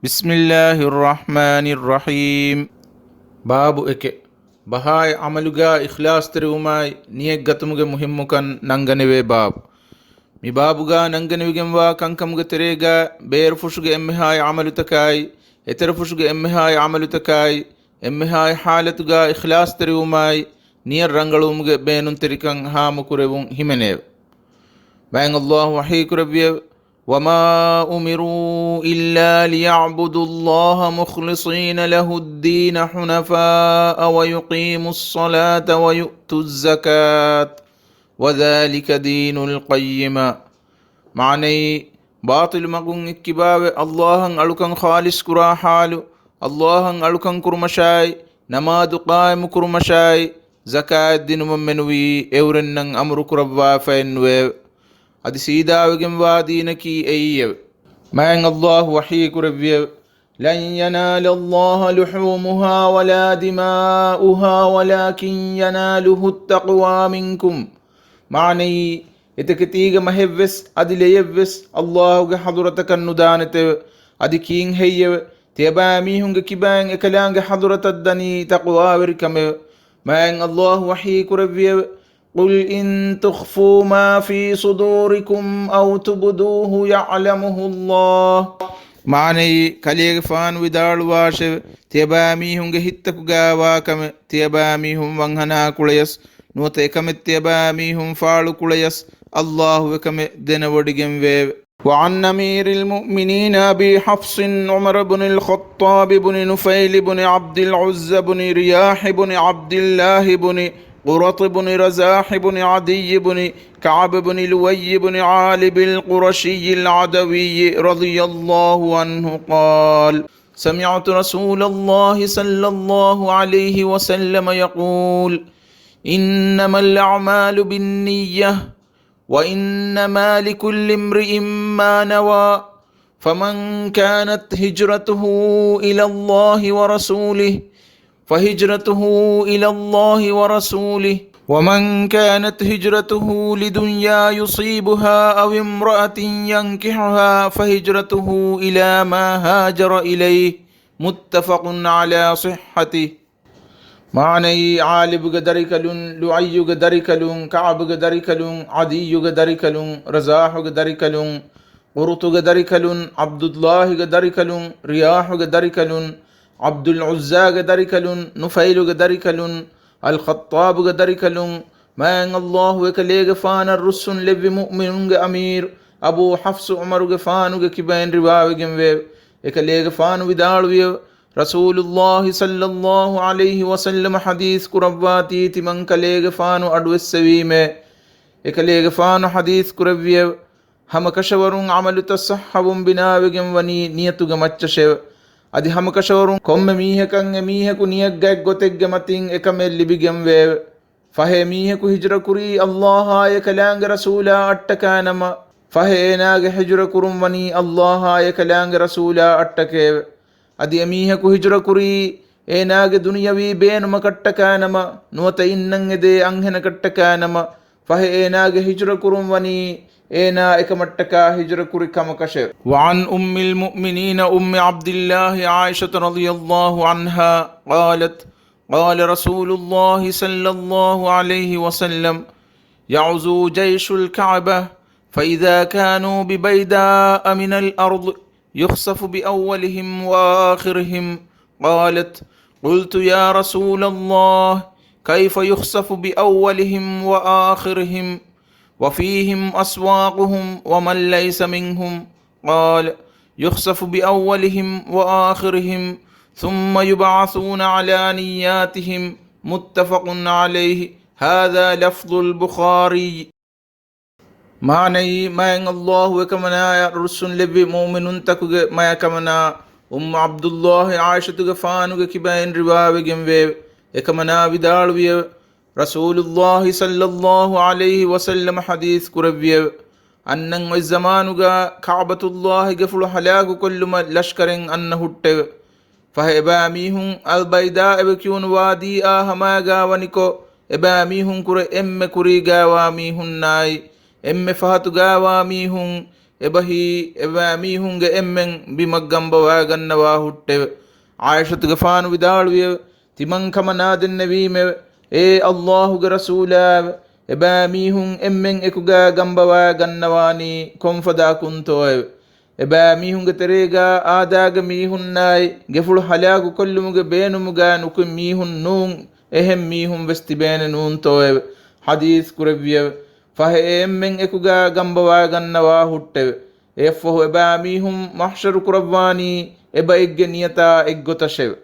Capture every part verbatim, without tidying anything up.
بسم الله الرحمن الرحيم. ބާބު އެކެއް. ބަހާއި ޢަމަލުގާ އިޚްލާޞްތެރިވުމާއި ނިޔަތް ގަތުމުގެ މުހިއްމުކަން ނަންގަނެވޭ ބާބު. މި ބާބުގާ ނަންގަނެވިގެންވާ ކަންކަމުގެ ތެރޭގާ ބޭރުފުށުގެ އެންމެހާއި ޢަމަލުތަކާއި، އެތެރެފުށުގެ އެންމެހާއި ޢަމަލުތަކާއި، އެންމެހާއި ޙާލަތުގާ އިޚްލާޞްތެރިވުމާއި ނިޔަތް ރަނގަޅުވުމުގެ ބޭނުންތެރިކަން ހާމަކުރެވުން ހިމެނެއެވެ. މާތް ﷲ ވަޙީކުރެއްވިއެވެ. وما أمروا إلا ليعبدوا الله مخلصين له الدين حنفاء ويقيموا الصلاة ويؤتوا الزكاة وذلك دين القيمة. މާނައީ، ބާޠިލު މަގުން އެއްކިބާވެ، ﷲ އަށް އަޅުކަން ޚާލިޞް ކުރާ ޙާލު، ﷲ އަށް އަޅުކަން ކުރުމަށާއި، ނަމާދު ޤާއިމު ކުރުމަށާއި، ޒަކާތް ދިނުމަށް މެނުވީ އެއުރެންނަށް އަމުރު ކުރައްވާފައެއްނުވެއެވެ. އަދި ސީދާވެގެންވާ ދީނަކީ އެއީއެވެ. މާތް ﷲ ވަޙީކުރެއްވިއެވެ. لن ينال الله لحومها ولا دماؤها ولكن يناله التقوى منكم. މާނައީ، އެތަކެތީގެ މަހެއްވެސް އަދި ލެޔެއްވެސް ﷲ ގެ ޙަޟުރަތަކަށް ނުދާނެތެވެ. އަދި ކީން ހެއްޔެވެ؟ ތިޔަބައިމީހުންގެ ކިބައިން އެކަލާނގެ ޙަޟުރަތަށް ދަނީ ތަޤްވާވެރިކަމެވެ. މާތް ﷲ ވަޙީކުރެއްވިއެވެ. قل إن تخفوا ما في صدوركم أو تبدوه يعلمه الله. މާނައީ، ކަލޭގެފާނު ވިދާޅުވާށެވެ. ތިޔަބައިމީހުންގެ ހިތްތަކުގާވާ ކަމެއް ތިޔަބައިމީހުން ވަންހަނާ ކުޅަޔަސް ނުވަތަ އެކަމެއް ތިޔަބައިމީހުން ފާޅު ކުޅަޔަސް ﷲ އެކަމެއް ދެނެވޮޑިގެންވެއެވެ. وعن أمير المؤمنين أبي حفص عمر بن الخطاب بن نفيل بن عبد العزى بن رياح بن عبد الله بن قرط بن رزاح بن عدي بن كعب بن لؤي بن غالب القرشي العدوي رضي الله عنه قال: سمعت رسول الله صلى الله عليه وسلم يقول: إنما الأعمال بالنية، وإنما لكل امرئ ما نوى، فمن كانت هجرته إلى الله ورسوله فهجرته إلى الله ورسوله، ومن كانت هجرته لدنيا يصيبها أو امرأة ينكحها فهجرته إلى ما هاجر إليه، متفق على صحته. މާނައީ، ޣާލިބުގެ ދަރިކަލުން، ލުއައްޔުގެ ދަރިކަލުން، ކަޢަބުގެ ދަރިކަލުން، ޢަދިއްޔުގެ ދަރިކަލުން، ރަޒާޙުގެ ދަރިކަލުން، ޤުރުޠުގެ ދަރިކަލުން، ޢަބްދުﷲގެ ދަރިކަލުން، ރިޔާޙުގެ ދަރިކަލުން، ޢަބްދުލް ޢުއްޒާގެ ދަރިކަލުން، ނުފައިލުގެ ދަރިކަލުން، އަލްޚައްޠާބުގެ ދަރިކަލުން، މާތް ﷲ އެކަލޭގެފާނަށް ރުއްސުން ލެއްވި މުއުމިނުންގެ އަމީރު އަބޫ ޙަފްޞު ޢުމަރުގެފާނުގެ ކިބައިން ރިވާވެގެންވެއެވެ. އެކަލޭގެފާނު ވިދާޅުވިއެވެ. ރަސޫލުﷲ ޞައްލަﷲ ޢަލައިހި ވަސައްލަމަ ޙަދީޘް ކުރައްވާތީ ތިމަންކަލޭގެފާނު އަޑުއެއްސެވީމޭ. އެކަލޭގެފާނު ޙަދީޘް ކުރެއްވިއެވެ. ހަމަކަށަވަރުން ޢަމަލުތައް ޞައްޙަވުން ބިނާވެގެން ވަނީ ނިޔަތުގެ މައްޗަށެވެ. އަދި ހަމަކަށަވަރުން ކޮންމެ މީހަކަށް އެމީހަކު ނިޔަތް ގަތް ގޮތެއްގެ މަތިން އެކަމެއް ލިބިގެންވެއެވެ. ފަހެ މީހަކު ހިޖުރަ ކުރީ ﷲ އާއި އެކަލާނގެ ރަސޫލާ އަށްޓަކާ ނަމަ، ފަހެ އޭނާގެ ހިޖުރަ ކުރުން ވަނީ ﷲ އާއި އެކަލާނގެ ރަސޫލާ އަށްޓަކައެވެ. އަދި އެމީހަކު ހިޖުރަ ކުރީ އޭނާގެ ދުނިޔަވީ ބޭނުމަކަށްޓަކާ ނަމަ، ނުވަތަ އިންނަން އެދޭ އަންހެނަކަށްޓަކާ ނަމަ، ފަހެ އޭނާގެ ހިޖުރަ ކުރުން ވަނީ އޭނާ އެކަމަށްޓަކާ ހިޖުރަ ކުރި ކަމަކަށެވެ. وعن أم المؤمنين أم عبد الله عائشة رضي الله عنها قالت: قال رسول الله صلى الله عليه وسلم: يغزو جيش الكعبة، فإذا كانوا ببيداء من الأرض يخسف بأولهم وآخرهم. قالت: قلت: يا رسول الله، كيف يخسف بأولهم وآخرهم؟ وفيهم أسواقهم ومن ليس منهم. قال: يخسف بأولهم وآخرهم، ثم يبعثون على نياتهم. متفق عليه. هذا لفظ البخاري. މާނައީ، މާތް ﷲ އެކަމަނާއަށް ރުއްސުން ލެއްވި މުއުމިނުންތަކުގެ މަޔަކަމަނާ އުއްމު ޢަބްދުﷲ ޢާއިޝަތުގެފާނުގެ ކިބައިން ރިވާވެގެންވެއެވެ. އެކަމަނާ ވިދާޅުވިއެވެ. ރަސޫލުﷲ ޞައްލަﷲ ޢަލައިހި ވަސައްލަމަ ޙަދީޘް ކުރެއްވިއެވެ. އަންނަން އޮތް ޒަމާނުގާ ކަޢުބަތުﷲގެފުޅު ހަލާކުކޮށްލުމަށް ލަޝްކަރެއް އަންނަ ހުއްޓެވެ. ފަހެ އެބައިމީހުން އަލްބައިދާ އެވެ ކިޔުނު ވާދީއާ ހަމައިގާ ވަނިކޮށް، އެބައިމީހުން ކުރެ އެންމެ ކުރީގާވާ މީހުންނާއި، އެންމެ ފަހަތުގާވާ މީހުން އެބަހީ އެބައިމީހުންގެ އެންމެން ބިމަށް ގަނބަވާގަންނަވާ ހުއްޓެވެ. ޢާއިޝަތުގެފާނު ވިދާޅުވިއެވެ. ތިމަން ކަމަށް ނާދެންނެވީމެވެ. އޭ އައްލާހުގެ ރަސޫލާއެވެ! އެބައިމީހުން އެންމެން އެކުގައި ގަނބަވާ ގަންނަވާނީ ކޮންފަދަ އަކުންތޯއެވެ؟ އެބައިމީހުންގެ ތެރޭގަ އާދައިގެ މީހުންނާއި ގެފުޅު ހަލާކުކޮށްލުމުގެ ބޭނުމުގައި ނުކުތް މީހުން ނޫން، އެހެން މީހުން ވެސް ތިބޭނެ ނޫންތޯއެވެ؟ ޙަދީޘް ކުރެއްވިއެވެ. ފަހެ އެ އެންމެން އެކުގައި ގަނބަވާ ގަންނަވާ ހުއްޓެވެ. އެއަށްފަހު އެބައިމީހުން މަޙްޝަރު ކުރައްވާނީ އެބައެއްގެ ނިޔަތާ އެއްގޮތަށެވެ.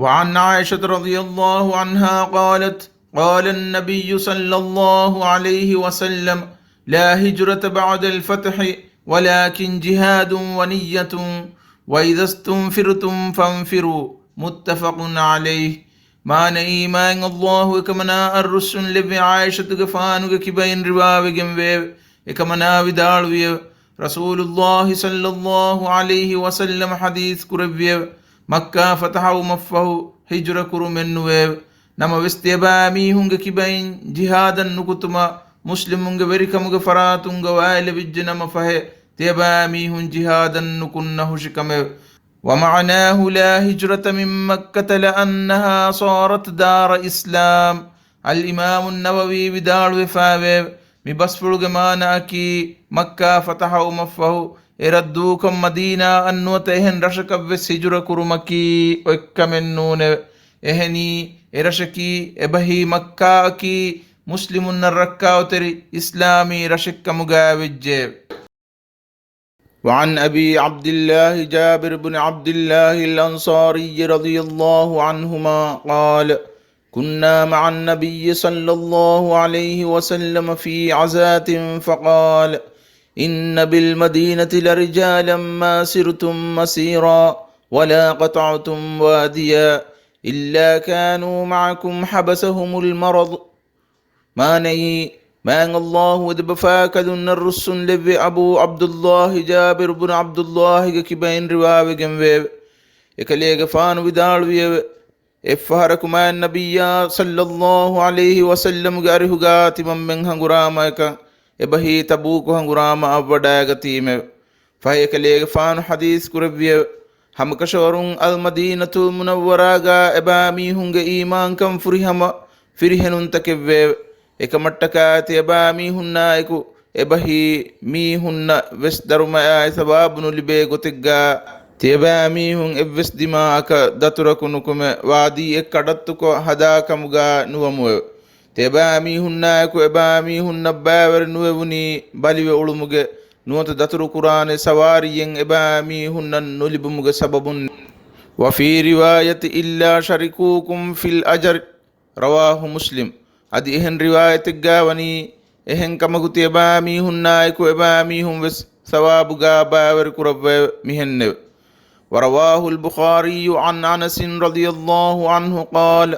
وعن عائشة رضي الله عنها قالت، قال النبي صلى الله عليه وسلم، لا هجرة بعد الفتح، ولكن جهاد ونية، وإذا استنفرتم فانفروا. متفق عليه. މާނައީ، މާތް އައްލާހު އެކަމަނާއަށް ރުއްސުން ލެއްވި ޢާއިޝަތުގެފާނުގެ ކިބައިން ރިވާވެގެން ވެއެވެ. އެކަމަނާ ވިދާޅުވިއެވެ. ރަސޫލުއްލާހި ޞައްލައްލާހު ޢަލައިހި ވަސައްލަމަ ޙަދީޘް ކުރެއްވިއެވެ. މައްކާ ފަތަޙަވުމަށްފަހު ހިޖުރަ ކުރުމެއް ނުވެއެވެ. ނަމަވެސް ތިޔަބައިމީހުންގެ ކިބައިން ޖިހާދަށް ނުކުތުމަށް މުސްލިމުންގެ ވެރިކަމުގެ ފަރާތުން ގޮވާލެވިއްޖެ ނަމަ ފަހެ، ތިޔަބައިމީހުން ޖިހާދަށް ނުކުންނަ ހުށިކަމެވެ. ومعناه لا هجرة من مكة لأنها صارت دار إسلام. އަލްއިމާމު ނަވަވީ ވިދާޅުވެފައިވެއެވެ. މި ބަސްފުޅުގެ މާނައަކީ، މައްކާ ފަތަޙަވުމަށްފަހު އެ ރައްދޫކޮށް މަދީނާއަށް ނުވަތަ އެހެން ރަށަކަށްވެސް ހިޖުރަ ކުރުމަކީ އޮތްކަމެއް ނޫނެވެ. އެހެނީ، އެ ރަށަކީ އެބަހީ މައްކާއަކީ މުސްލިމުންނަށް ރައްކާތެރި އިސްލާމީ ރަށެއްކަމުގައިވެއްޖެއެވެ. وعن أبي عبد الله جابر بن عبد الله الأنصاري رضي الله عنهما قال، كنا مع النبي صلى الله عليه وسلم في عزاة فقال، إن بالمدينة لرجالا ما سرتم مسيرا ولا قطعتم واديا إلا كانوا معكم حبسهم المرض. މާނައީ، މާތް އައްލާހު އެދެބަފާކަލުންނަށް ރުއްސުން ލެއްވި އަބޫ ޢަބްދުއްލާހި ޖާބިރު ބުނު ޢަބްދުއްލާހިގެ ކިބައިން ރިވާވެގެން ވެއެވެ. އެކަލޭގެފާނު ވިދާޅުވިއެވެ. އެއްފަހަރަކު މާތް ނަބިއްޔާ ޞައްލައްލާހު ޢަލައިހި ވަސައްލަމުގެ އަރިހުގާ ތިމަންމެން ހަނގުރާމައަކަށް އެބަހީ ތަބޫކު ހަނގުރާމައަށް ވަޑައިގަތީމެވެ. ފަހެ އެކަލޭގެފާނު ޙަދީޘް ކުރެއްވިއެވެ. ހަމަކަށަވަރުން އަލްމަދީނަތުލް މުނައްވަރާގާ އެބައިމީހުންގެ އީމާންކަން ފުރިހަމަ ފިރިހެނުންތަކެއްވެއެވެ. އެކަމަށްޓަކާ ތިޔަބައިމީހުންނާއެކު އެބަހީ މީހުންނަށް ވެސް ދަރުމަޔާއި ސަވާބު ނުލިބޭ ގޮތެއްގާ، ތިޔަބައިމީހުން އެއްވެސް ދިމާއަކަށް ދަތުރަކު ނުކުމެ ވާދީއެއް ކަޑައްތުކޮށް ހަދާ ކަމުގާ ނުވަމުއެވެ. ތިޔަބައިމީހުންނާއެކު އެބައިމީހުންނަށް ބައިވެރި ނުވެވުނީ ބަލިވެ އުޅުމުގެ ނުވަތަ ދަތުރުކުރާނެ ސަވާރީއެއް އެބައިމީހުންނަށް ނުލިބުމުގެ ސަބަބުން. وفي رواية إلا شركوكم في الأجر. رواه مسلم. އަދި އެހެން ރިވާޔަތެއްގާ ވަނީ، އެހެން ކަމަކު ތިޔަބައިމީހުންނާއެކު އެބައިމީހުން ވެސް ސަވާބުގާ ބައިވެރި ކުރައްވައެވެ. މިހެންނެވެ. ورواه البخاري عن أنس رضي الله عنه قال،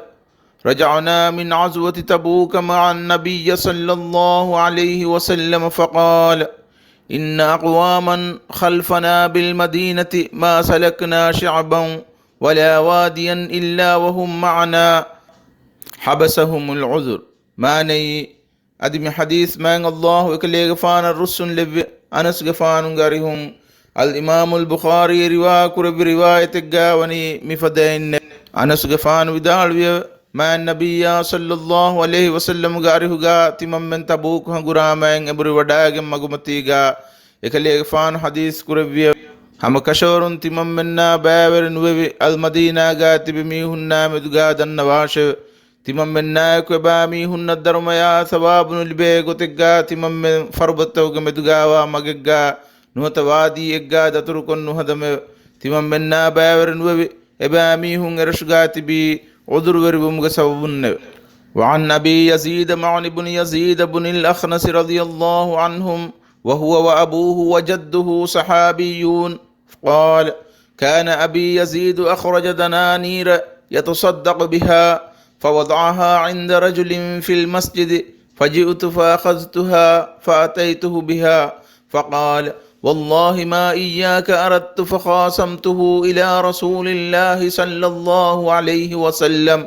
رجعنا من غزوة تبوك مع النبي صلى الله عليه وسلم فقال، إن أقواما خلفنا بالمدينة ما سلكنا شعبا ولا واديا إلا وهم معنا حبسهم العذر. މާނައީ، އަދި މި ޙަދީޘް މާތް އައްލާހު އެކަލޭގެފާނަށް ރުއްސުން ލެއްވި އަނަސްގެފާނުގެ އަރިހުން އަލްއިމާމުލް ބުޚާރީ ރިވާ ކުރެއްވި ރިވާޔަތެއްގާ ވަނީ މިފަދައިންނެވެ. އަނަސްގެފާނު ވިދާޅުވިއެވެ. މާތް ނަބިއްޔާ ޞައްލައްލާހު ޢަލައިހި ވަސައްލަމުގެ އަރިހުގާ ތިމަންމެން ތަބޫކު ހަނގުރާމައިން އެނބުރި ވަޑައިގެން މަގުމަތީގާ އެކަލޭގެފާނު ޙަދީޘް ކުރެއްވިއެވެ. ހަމަ ކަށަވަރުން ތިމަންމެންނާ ބައިވެރި ނުވެވި އަލްމަދީނާގާ ތިބި މީހުންނާ މެދުގާ ދަންނަވާށެވެ. ތިމަންމެންނާއެކު އެބައިމީހުންނަށް ދަރުމަޔާ ސަވާބު ނުލިބޭ ގޮތެއްގާ ތިމަންމެން ފަރުބަތަކުގެ މެދުގާވާ މަގެއްގާ ނުވަތަ ވާދީއެއްގާ ދަތުރުކޮށް ނުހަދަމެވެ. ތިމަންމެންނާ ބައިވެރި ނުވެވި އެބައިމީހުން އެރަށުގާ ތިބީ ޢުޛުރުވެރިވުމުގެ ސަބަބުންނެވެ. وعن أبي يزيد معن بن يزيد بن الأخنس رضي الله عنهم وهو وأبوه وجده صحابيون قال، كان أبي يزيد أخرج دنانير يتصدق بها، فوضعها عند رجل في المسجد، فجئت فأخذتها فأتيته بها، فقال، والله ما إياك أردت، فخاصمته إلى رسول الله صلى الله عليه وسلم،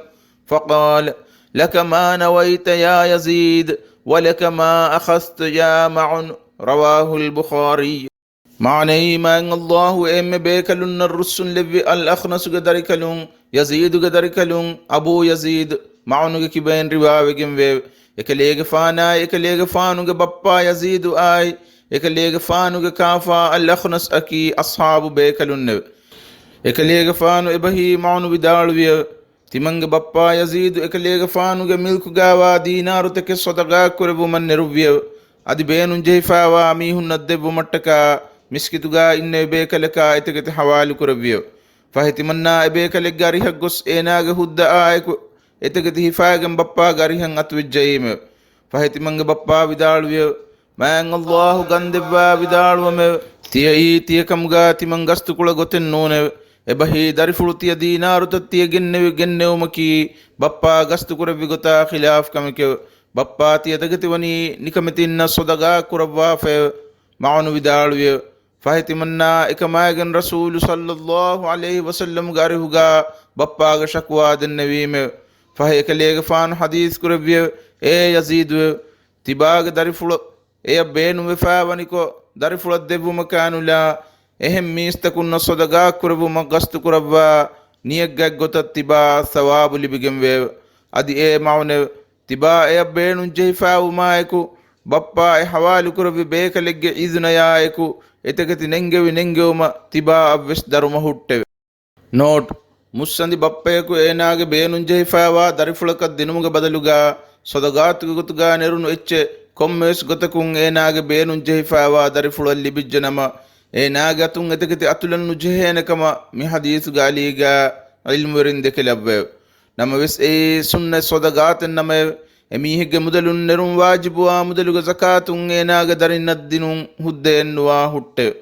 فقال، لك ما نويت يا يزيد، ولك ما أخذت يا معن. رواه البخاري. މާނައީ، މާތް ﷲ އެންމެ ބޭކަލުންނަށް ރުއްސުން ލެއްވި އަލް އަޚްނަސުގެ ދަރިކަލުން، ޔަޒީދުގެ ދަރިކަލުން، އަބޫ ޔަޒީދު މަޢުނުގެ ކިބައިން ރިވާވެގެންވެއެވެ. އެކަލޭގެފާނާއި އެކަލޭގެފާނުގެ ބައްޕާ ޔަޒީދު އާއި އެކަލޭގެފާނުގެ ކާފާ އަލް އަޚްނަސް އަކީ އަޞްޙާބު ބޭކަލުންނެވެ. އެކަލޭގެފާނު އެބަހީ މަޢުނު ވިދާޅުވިއެވެ. ތިމަންގެ ބައްޕާ ޔަޒީދު އެކަލޭގެފާނުގެ މިލްކުގާވާ ދީނާރުތަކެއް ޞަދަޤާ ކުރެއްވުމަށް ނެރުއްވިއެވެ. އަދި ބޭނުން ޖެހިފާވާ މީހުންނަށް ދެއްވުމަށްޓަކާ މިސްކިތުގާ އިންނެވި ބޭކަލަކާ އެތަކެތި ޙަވާލު ކުރެއްވިއެވެ. ފަހެ ތިމަންނާ އެބޭކަލެއްގެ އަރިހަށް ގޮސް އޭނާގެ ހުއްދައާއެކު އެތަކެތި ހިފާގެން ބައްޕާގެ އަރިހަށް އަތުވެއްޖައީމެވެ. ފަހެ ތިމަންގެ ބައްޕާ ވިދާޅުވިއެވެ. މާތް ﷲ ގަންދެއްވާ ވިދާޅުވަމެވެ. ތިޔައީ ތިޔަކަމުގާ ތިމަން ގަސްތުކުޅަ ގޮތެއް ނޫނެވެ. އެބަހީ ދަރިފުޅު ތިޔަ ދީނާރުތައް ތިޔަ ގެންނެވި ގެންނެވުމަކީ ބައްޕާ ގަސްތުކުރެއްވި ގޮތާ ޚިލާފް ކަމެކެވެ. ބައްޕާ ތިޔަ ތަކެތިވަނީ ނިކަމެތިންނަށް ޞަދަޤާ ކުރައްވާފައެވެ. މަޢުނު ވިދާޅުވިއެވެ. ފަހެ ތިމަންނާ އެކަމާގެން ރަސޫލު ޞައްލައްލާހު ޢަލައިހި ވަސައްލަމްގެ އަރިހުގާ ބައްޕާގެ ޝަކުވާ ދެންނެވީމެވެ. ފަހެ އެކަލޭގެފާނު ޙަދީޘް ކުރެއްވިއެވެ. އޭ ޔަޒީދުއެވެ! ތިބާގެ ދަރިފުޅަށް އެޔަށް ބޭނުންވެފާވަނިކޮށް، ދަރިފުޅަށް ދެއްވުމަކާ ނުލާ، އެހެން މީސްތަކުންނަށް ޞަދަޤާ ކުރެއްވުމަށް ގަސްތުކުރައްވާ ނިޔަތްގައި ގޮތަށް ތިބާއަށް ޘަވާބު ލިބިގެންވެއެވެ. އަދި އެ މަޢުނެވެ. ތިބާ އެޔަށް ބޭނުން ޖެހިފާވުމާއެކު، ބައްޕާ އެ ޙަވާލުކުރެއްވި ބޭކަލެއްގެ އިޒުނަޔާއެކު، އެތަކެތި ނެންގެވި ނެންގެވުމަށް ތިބާއަށްވެސް ދަރުމަ ހުއްޓެވެ. ނޯޓް، މުއްސަނދި ބައްޕަޔަކު އޭނާގެ ބޭނުންޖެހިފާވާ ދަރިފުޅަކަށް ދިނުމުގެ ބަދަލުގާ ޞަދަޤާތުގެ ގޮތުގާ ނެރުނު އެއްޗެއް ކޮންމެވެސް ގޮތަކުން އޭނާގެ ބޭނުންޖެހިފާވާ ދަރިފުޅަށް ލިބިއްޖެނަމަ، އޭނާގެ އަތުން އެތަކެތި އަތުލަން ނުޖެހޭނެ ކަމަށް މި ޙަދީޘުގެ އަލީގާ ޢިލްމުވެރިން ދެކެލައްވައެވެ. ނަމަވެސް އެއީ ސުންނަތް ޞަދަޤާތެއް ނަމައެވެ. އެމީހެއްގެ މުދަލުން ނެރުން ވާޖިބުވާ މުދަލުގެ ޒަކާތުން އޭނާގެ ދަރިންނަށް ދިނުން ހުއްދައެއްނުވާ ހުއްޓެވެ.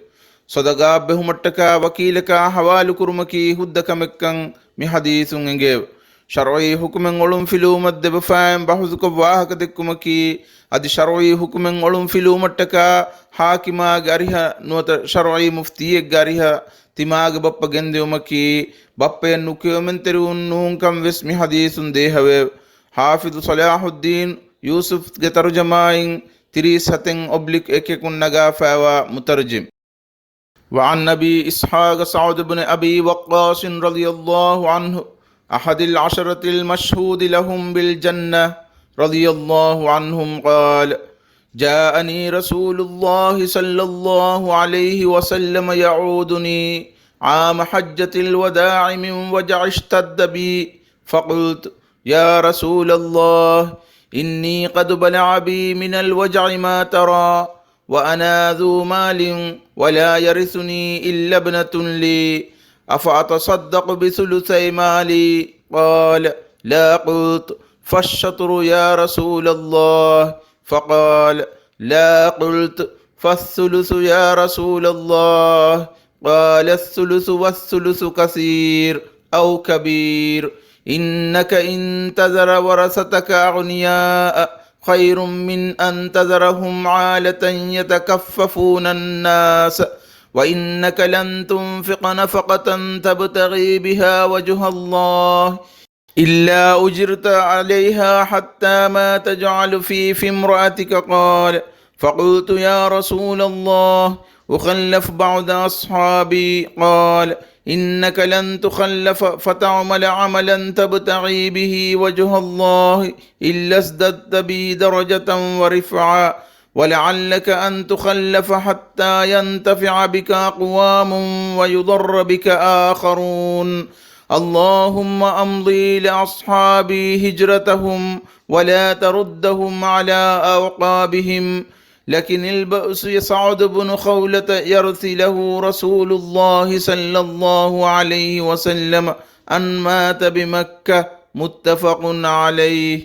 ޞަދަޤާއަށް ބެހުމަށްޓަކާ ވަކީލަކާ ޙަވާލުކުރުމަކީ ހުއްދަ ކަމެއްކަން މި ޙަދީޘުން އެނގެއެވެ. ޝަރުޢީ ޙުކުމެއް އޮޅުންފިލުވުމަށް ދެބަފާއިން ބަޙުޘުކޮށް ވާހަކަ ދެއްކުމަކީ، އަދި ޝަރުޢީ ޙުކުމެއް އޮޅުންފިލުވުމަށްޓަކާ ޙާކިމާގެ އަރިހަށް ނުވަތަ ޝަރުޢީ މުފްތީއެއްގެ އަރިހަށް ތިމާގެ ބައްޕަ ގެންދިއުމަކީ، ބައްޕަޔަށް ނުކިޔަވަމެންތެރިވުން ނޫންކަން ވެސް މި ޙަދީޘުން ދޭހަވެއެވެ. ޙާފިޡު ޞަލާޙުއްދީން ޔޫސުފްގެ ތަރުޖަމާއިން ތިރީސް ހަތެއް އޮބްލިކް އެކެކުން ނަގާފައިވާ މުތަރްޖިމް. وعن أبي إسحاق سعد بن أبي وقاص رضي الله عنه أحد العشرة المشهود لهم بالجنة رضي الله عنهم قال: جاءني رسول الله صلى الله عليه وسلم يعودني عام حجة الوداع من وجع اشتد بي، فقلت: يا رسول الله، إني قد بلغ بي من الوجع ما ترى، وأنا ذو مال ولا يرثني إلا ابنة لي، أفأتصدق بثلثي مالي؟ قال: لا. قلت: فالشطر يا رسول الله. فقال: لا. قلت: فالثلث يا رسول الله؟ قال: الثلث والثلث كثير أو كبير، إنك إن تذر ورثتك أغنياء خير من أن تذرهم عالة يتكففون الناس، وإنك لن تنفق نفقة تبتغي بها وجه الله إلا أجرت عليها حتى ما تجعل في، في امرأتك. قال: فقلت: يا رسول الله، أخلف بعض أصحابي؟ قال: إنك لن تخلف فتعمل عملا تبتغي به وجه الله إلا ازددت به درجة ورفعة، ولعلك أن تخلف حتى ينتفع بك أقوام ويضر بك آخرون. اللهم أمض لأصحابي هجرتهم ولا تردهم على أعقابهم. لكن البأس سعد بن خولة يرثي له رسول الله صلى الله عليه وسلم أن مات بمكة. متفق عليه.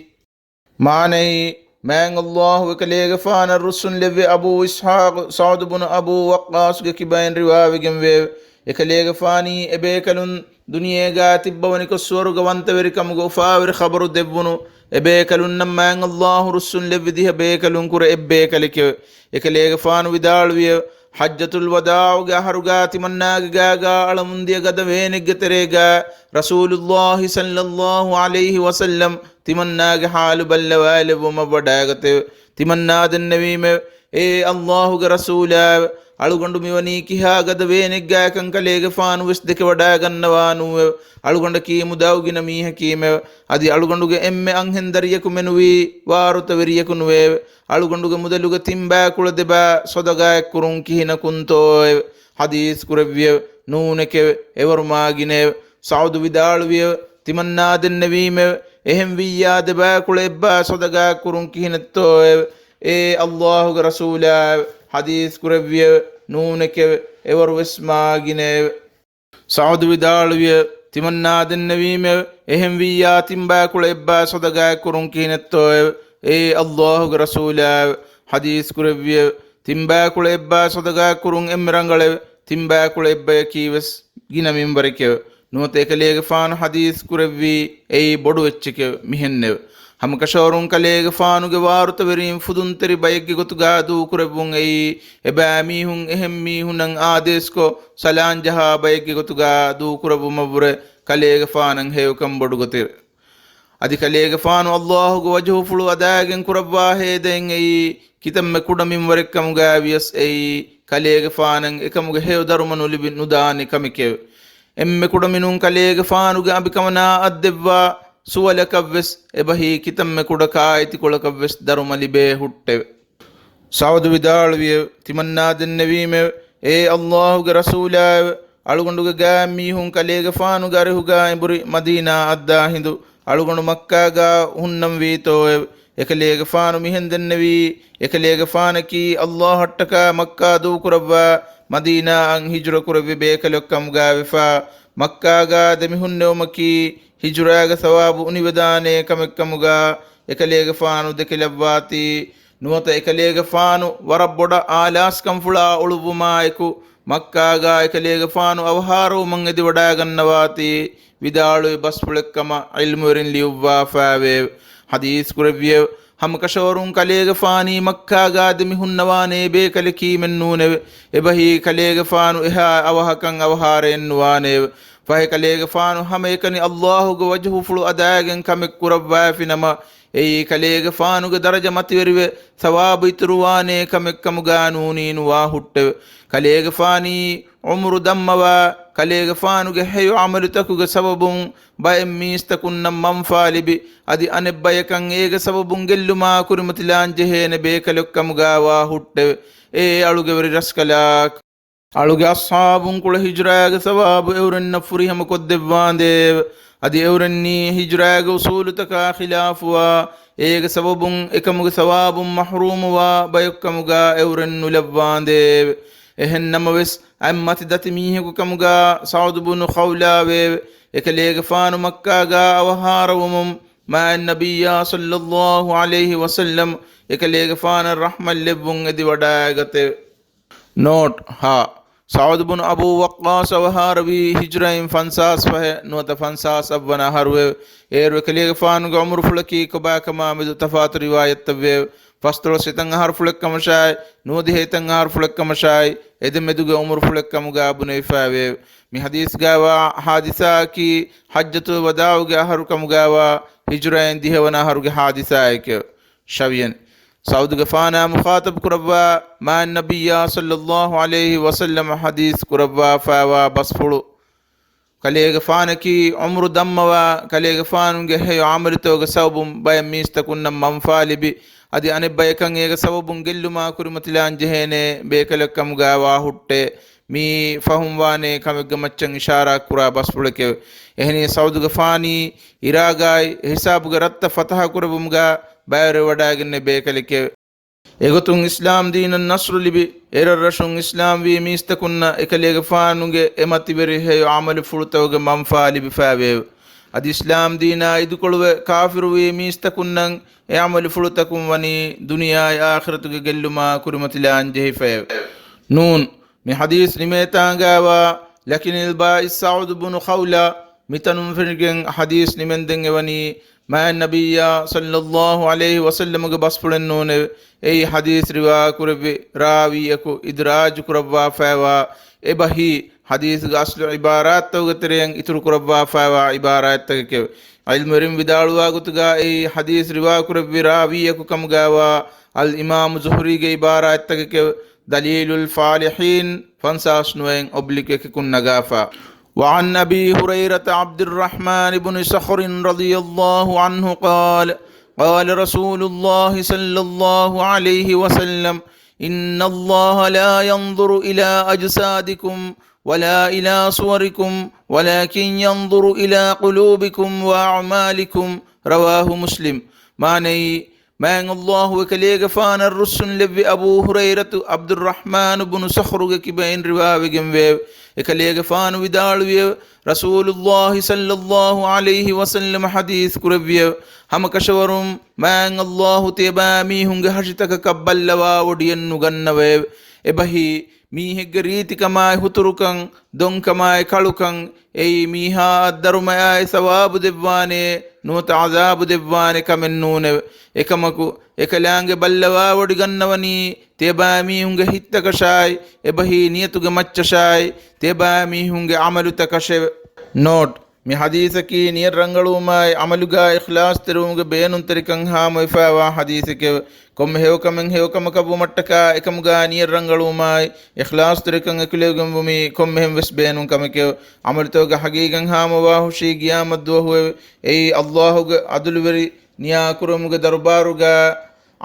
މާނައީ، މާތް ﷲ އެކަލޭގެފާނަށް ރުއްސުން ލެއްވި އަބޫ އިސްޙާޤު ސަޢުދު ބުނު އަބޫ ވައްޤާޞްގެ ކިބައިން ރިވާވެގެންވެއެވެ. އެކަލޭގެފާނީ އެބޭކަލުން ދުނިޔޭގާ ތިއްބަވަނިކޮށް ސުވަރުގަ ވަންތަވެރިކަމުގެ އުފާވެރި ޚަބަރު ދެއްވުނު އެބޭކަލުންނަށް މާތް ﷲ ރުއްސުން ލެއްވި ދިހަ ބޭކަލުން ކުރެ އެއްބޭކަލެކެވެ. އެކަލޭގެފާނު ވިދާޅުވިއެވެ. ޙައްޖަތުލް ވަދާޢުގެ އަހަރުގާ ތިމަންނާގެ ގާގާ އަޅަމުންދިޔަ ގަދަވޭނެއްގެ ތެރޭގާ ރަސޫލުﷲ ޞައްލަﷲ ޢަލައިހި ވަސައްލަމް ތިމަންނާގެ ޙާލު ބައްލަވާލެއްވުމަށް ވަޑައިގަތެވެ. ތިމަންނާ ދެންނެވީމެވެ. އޭ ﷲ ގެ ރަސޫލާއެވެ! އަޅުގަނޑު މިވަނީ ކިހާ ގަދަ ވޭނެއްގާކަން ކަލޭގެފާނު ވެސް ދެކެވަޑާގަންނަވާނޫއެވެ. އަޅުގަނޑަކީ މުދާ އުގިނަ މީހަކީމެވެ. އަދި އަޅުގަނޑުގެ އެންމެ އަންހެން ދަރިޔަކު މެނުވީ ވާރުތަވެރިޔަކު ނުވެއެވެ. އަޅުގަނޑުގެ މުދަލުގެ ތިން ބައިކުޅަ ދެބައި ޞަދަގާތްކުރުން ކިހިނަކުންތޯއެވެ؟ ޙަދީޘް ކުރެއްވިއެވެ. ނޫނެކެވެ. އެވަރު މާ ގިނައެވެ. ސަޢުދު ވިދާޅުވިއެވެ. ތިމަންނާ ދެންނެވީމެވެ. އެހެން ވިއްޔާ ދެބައިކުޅަ އެއްބައި ޞަދަގާތްކުރުން ކިހިނެއްތޯއެވެ؟ އޭ ﷲ ގެ ރަސޫލާއެވެ! ޙަދީޘް ކުރެއްވިއެވެ. ނޫނެކެވެ. އެވަރު ވެސް މާ ގިނައެވެ. ސަޢުދު ވިދާޅުވިއެވެ. ތިމަންނާ ދެންނެވީމެވެ. އެހެން ވިއްޔާ ތިން ބައިކުޅަ އެއްބައި ޞަދަގާތްކުރުން ކިހިނެއްތޯއެވެ؟ އޭ ﷲ ގެ ރަސޫލާއެވެ! ޙަދީޘް ކުރެއްވިއެވެ. ތިން ބައިކުޅަ އެއްބައި ޞަދަގާތްކުރުން އެންމެ ރަނގަޅެވެ. ތިން ބައިކުޅަ އެއްބަޔަކީ ވެސް ގިނަ މިންވަރެކެވެ. ނުވަތަ އެކަލޭގެފާނު ޙަދީޘް ކުރެއްވީ އެއީ ބޮޑު އެއްޗެކެވެ. މިހެންނެވެ. ހަމަކަށަވަރުން ކަލޭގެފާނުގެ ވާރުތަވެރީން ފުދުންތެރި ބައެއްގެ ގޮތުގާ ދޫކުރެއްވުން އެއީ، އެބައިމީހުން އެހެން މީހުންނަށް އާދޭސްކޮށް، ސަލާން ޖަހާ ބައެއްގެ ގޮތުގާ ދޫކުރެއްވުމަށްވުރެ ކަލޭގެފާނަށް ހެޔޮކަން ބޮޑު ގޮތެވެ. އަދި ކަލޭގެފާނު ﷲ ގެ ވަޖުހުފުޅު އަދާގެން ކުރައްވާ ހޭދައިން އެއީ، ކިތަންމެ ކުޑަ މިންވަރެއްކަމުގާ ވިޔަސް އެއީ، ކަލޭގެފާނަށް އެކަމުގެ ހެޔޮ ދަރުމަ ނުލިބި ނުދާނެ ކަމެކެވެ. އެންމެ ކުޑަމިނުން ކަލޭގެފާނުގެ އަނބިކަމަނާ އަތްދެއްވާ ސުވަލަކަށްވެސް އެބަހީ ކިތަންމެ ކުޑަ ކާއެތިކޮޅަކަށްވެސް ދަރުމަ ލިބޭ ހުއްޓެވެ. ސަޢުދު ވިދާޅުވިއެވެ. ތިމަންނާ ދެންނެވީމެވެ. އޭ ﷲ ގެ ރަސޫލާއެވެ! އަޅުގަނޑުގެ ގާތްމީހުން ކަލޭގެފާނުގެ އަރިހުގާ އެނބުރި މަދީނާ އައްދާ ހިނދު، އަޅުގަނޑު މައްކާގާ ހުންނަންވީތޯއެވެ؟ އެކަލޭގެފާނު މިހެން ދެންނެވީ، އެކަލޭގެފާނަކީ ﷲ އަށްޓަކާ މައްކާ ދޫކުރައްވާ، މަދީނާއަށް ހިޖުރަ ކުރެއްވި ބޭކަލެއްކަމުގާ ވެފާ، މައްކާގާ ދެމިހުންނެވުމަކީ ހިޖުރާގެ ސަވާބު އުނިވެދާނޭ ކަމެއްކަމުގާ އެކަލޭގެފާނު ދެކިލައްވާތީ. ނުވަތަ އެކަލޭގެފާނު ވަރަށް ބޮޑަށް އާލާސްކަންފުޅާ އުޅުއްވުމާއެކު، މައްކާގާ އެކަލޭގެފާނު އަވަހާރަވުމަށް އެދިވަޑާގަންނަވާތީ ވިދާޅުވި ބަސްފުޅެއްކަމަށް ޢިލްމުވެރިން ލިޔުއްވާފައިވެއެވެ. ޙަދީޘް ކުރެއްވިއެވެ. ހަމަކަށަވަރުން ކަލޭގެފާނީ މައްކާގާ ދެމިހުންނަވާނޭ ބޭކަލަކީމެއްނޫނެވެ. އެބަހީ ކަލޭގެފާނު އެހާ އަވަހަކަށް އަވަހާރައެއްނުވާނެއެވެ. ފަހެ ކަލޭގެފާނު ހަމައެކަނި ﷲ ގެ ވަޖުހުފުޅު އަދާގެން ކަމެއް ކުރައްވާފިނަމަ، އެއީ ކަލޭގެފާނުގެ ދަރަޖަ މަތިވެރިވެ، ސަވާބު އިތުރުވާނޭ ކަމެއްކަމުގާ ނޫނީ ނުވާ ހުއްޓެވެ. ކަލޭގެފާނީ ޢުމުރު ދަންމަވާ، ކަލޭގެފާނުގެ ހެޔޮ ޢަމަލުތަކުގެ ސަބަބުން ބައެއް މީސްތަކުންނަށް މަންފާ ލިބި، އަދި އަނެއްބަޔަކަށް އޭގެ ސަބަބުން ގެއްލުމާ ކުރިމަތިލާން ޖެހޭނެ ބޭކަލެއްކަމުގާ ވާ ހުއްޓެވެ. އޭ އަޅުގެ ވެރި ރަސްކަލާކޮ! އަޅުގެ އަޞްޙާބުން ކުޅެ ހިޖުރާގެ ސަވާބު އެއުރެންނަށް ފުރިހަމަ ކޮށްދެއްވާނދޭވެ. އަދި އެއުރެންނީ ހިޖުރާގެ އުޞޫލުތަކާ ޚިލާފުވާ، އޭގެ ސަބަބުން އެކަމުގެ ސަވާބުން މަޙްރޫމުވާ ބަޔަކުކަމުގާ އެއުރެން ނުލައްވާނދޭވެ. އެހެން ނަމަވެސް، އަތްމަތި ދަތި މީހަކު ކަމުގާ ސަޢުދު ބުނު ޚައުލާވެއެވެ. އެކަލޭގެފާނު މައްކާގާ އަވަހާރަވުމުން، މާތް ނަބިއްޔާ ޞައްލައްލާހު ޢަލައިހި ވަސައްލަމް އެކަލޭގެފާނަށް ރަޙްމަތް ލެއްވުން އެދިވަޑައިގަތެވެ. ނޯޓް ހަ، ސަޢުދު ބުނު އަބޫ ވައްޤާޞް އަވަހާރަވީ ހިޖުރައިން ފަންސާސް ފަހެއް ނުވަތަ ފަންސާސް އަށްވަނަ އަހަރުއެވެ. އޭރު އެކަލޭގެފާނުގެ ޢުމުރުފުޅަކީ ކޮބާކަމާ މެދު ތަފާތު ރިވާޔަތްތައްވެއެވެ. ފަސްދޮޅަސް އެތަން އަހަރުފުޅެއްކަމަށާއި، ނުވަދިހަ އެތަން އަހަރުފުޅެއްކަމަށާއި، އެދެމެދުގެ ޢުމުރުފުޅެއްކަމުގާ ބުނެވިފައިވެއެވެ. މި ޙަދީޘްގާވާ ޙާދިސާއަކީ ޙައްޖަތުލް ވަދާޢުގެ އަހަރުކަމުގާވާ ހިޖުރައިން ދިހަވަނަ އަހަރުގެ ޙާދިސާއެކެވެ. ޝަވިޔަނި. ސަޢުދުގެފާނާ މުޚާޠަބު ކުރައްވާ މާތް ނަބިއްޔާ ޞައްލައްލާހު ޢަލައިހި ވަސައްލަމަ ޙަދީޘް ކުރައްވާފައިވާ ބަސްފުޅު. ކަލޭގެފާނަކީ ޢުމުރު ދަންމަވާ، ކަލޭގެފާނުގެ ހެޔޮ ޢަމަލުތަކުގެ ސަބަބުން ބައެއް މީސްތަކުންނަށް މަންފާ ލިބި، އަދި އަނެއްބަޔަކަށް އޭގެ ސަބަބުން ގެއްލުމާ ކުރިމަތިލާން ޖެހޭނޭ ބޭކަލެއްކަމުގާ ވާ ހުއްޓޭ. މިއީ ފަހުމްވާނޭ ކަމެއްގެ މައްޗަށް އިޝާރާތްކުރާ ބަސްފުޅެކެވެ. އެހެނީ ސަޢުދުގެފާނީ އިރާގާއި ހިސާބުގެ ރަށްތައް ފަތަޙަ ކުރެއްވުމުގާ ބައިވެރިވެވަޑައިގެންނެވި ބޭކަލެކެވެ. އެގޮތުން އިސްލާމް ދީނަށް ނަޞްރު ލިބި، އެރަށްރަށުން އިސްލާމްވީ މީސްތަކުންނަށް އެކަލޭގެފާނުގެ އެ މަތިވެރި ހެޔޮ ޢަމަލުފުޅުތަކުގެ މަންފާ ލިބިފައިވެއެވެ. އަދި އިސްލާމް ދީނާ އިދުކޮޅުވެ ކާފިރުވީ މީސްތަކުންނަށް އެ ޢަމަލުފުޅުތަކުން ވަނީ ދުނިޔާއި އާޚިރަތުގެ ގެއްލުމާ ކުރިމަތިލާން ޖެހިފައެވެ. ނޫން. މި ޙަދީޘް ނިމޭތާނގާވާ ލަކިނިލް ބާއިސް ސަޢުދު ބުނު ޚައުލާ މިތަނުން ފެނިގެން ޙަދީޘް ނިމެންދެން އެވަނީ، މާތް ނަބިއްޔާ ޞައްލައްލާހު ޢަލައިހި ވަސައްލަމުގެ ބަސްފުޅެއް ނޫނެވެ. އެއީ ޙަދީޘް ރިވާ ކުރެއްވި ރާވީއަކު އިދްރާޖު ކުރައްވާފައިވާ އެބަހީ ޙަދީޘްގެ އަސްލު ޢިބާރާތްތަކުގެ ތެރެއިން އިތުރު ކުރައްވާފައިވާ ޢިބާރާތްތަކެކެވެ. ޢިލްމުވެރިން ވިދާޅުވާ ގޮތުގަ އެއީ ޙަދީޘް ރިވާ ކުރެއްވި ރާވީއަކު ކަމުގައިވާ އަލްއިމާމު ޒުހުރީގެ ޢިބާރާތްތަކެކެވެ. ދަލީލުލް ފާލިޙީން ފަންސާސް ނުވައިން އޮބްލިކް އެކަކުން ނަގާފަ. وعن أبي هريرة عبد الرحمن بن صخر رضي الله عنه قال، قال رسول الله صلى الله عليه وسلم، إن الله لا ينظر إلى أجسادكم ولا إلى صوركم ولكن ينظر إلى قلوبكم وأعمالكم. رواه مسلم. މާނައީ، މާތް ﷲ އެކަލޭގެފާނަށް ރުއްސުން ލެއްވި އަބޫ ހުރައިރަތު ޢަބްދުއްރަޙްމާނު ބުނު ޞަޚްރުގެ ކިބައިން ރިވާވެގެންވެއެވެ. އެކަލޭގެފާނު ވިދާޅުވިއެވެ. ރަސޫލުﷲ ޞައްލަﷲ ޢަލައިހި ވަސައްލަމަ ޙަދީޘް ކުރެއްވިއެވެ. ހަމަކަށަވަރުން މާތް ﷲ ތިޔަބައިމީހުންގެ ހަށިތަކަކަށް ބައްލަވާވޮޑިއެއް ނުގަންނަވައެވެ. އެބަހީ، މީހެއްގެ ރީތިކަމާއި ހުތުރުކަން، ދޮންކަމާއި ކަޅުކަން، އެއީ މީހާއަށް ދަރުމައާއި ސަވާބު ދެއްވާނޭ، ނުވަތަ ޢަޛާބު ދެއްވާނެ ކަމެއް ނޫނެވެ. އެކަމަކު، އެކަލާނގެ ބައްލަވާވޮޑިގަންނަވަނީ، ތިޔަބައިމީހުންގެ ހިތްތަކަށާއި، އެބަހީ ނިޔަތުގެ މައްޗަށާއި، ތިޔަބައިމީހުންގެ ޢަމަލުތަކަށެވެ. ނޯޓް، މި ޙަދީޘަކީ ނިޔަތް ރަނގަޅުވުމާއި، ޢަމަލުގާ އިޚްލާޞްތެރިވުމުގެ ބޭނުންތެރިކަން ހާމަވެފައިވާ ޙަދީޘެކެވެ. ކޮންމެ ހެޔޮކަމެއް ހެޔޮކަމަކަށްވުމަށްޓަކާ އެކަމުގާ ނިޔަތް ރަނގަޅުވުމާއި، އިޚްލާޞްތެރިކަން އެކުލެވިގެންވުމީ ކޮންމެހެން ވެސް ބޭނުން ކަމެކެވެ. ޢަމަލުތަކުގެ ޙަޤީޤަތް ހާމަވާ ހުށީ ޤިޔާމަތް ދުވަހުއެވެ. އެއީ ﷲ ގެ ޢަދުލުވެރި ނިޔާކުރުވުމުގެ ދަރުބާރުގާ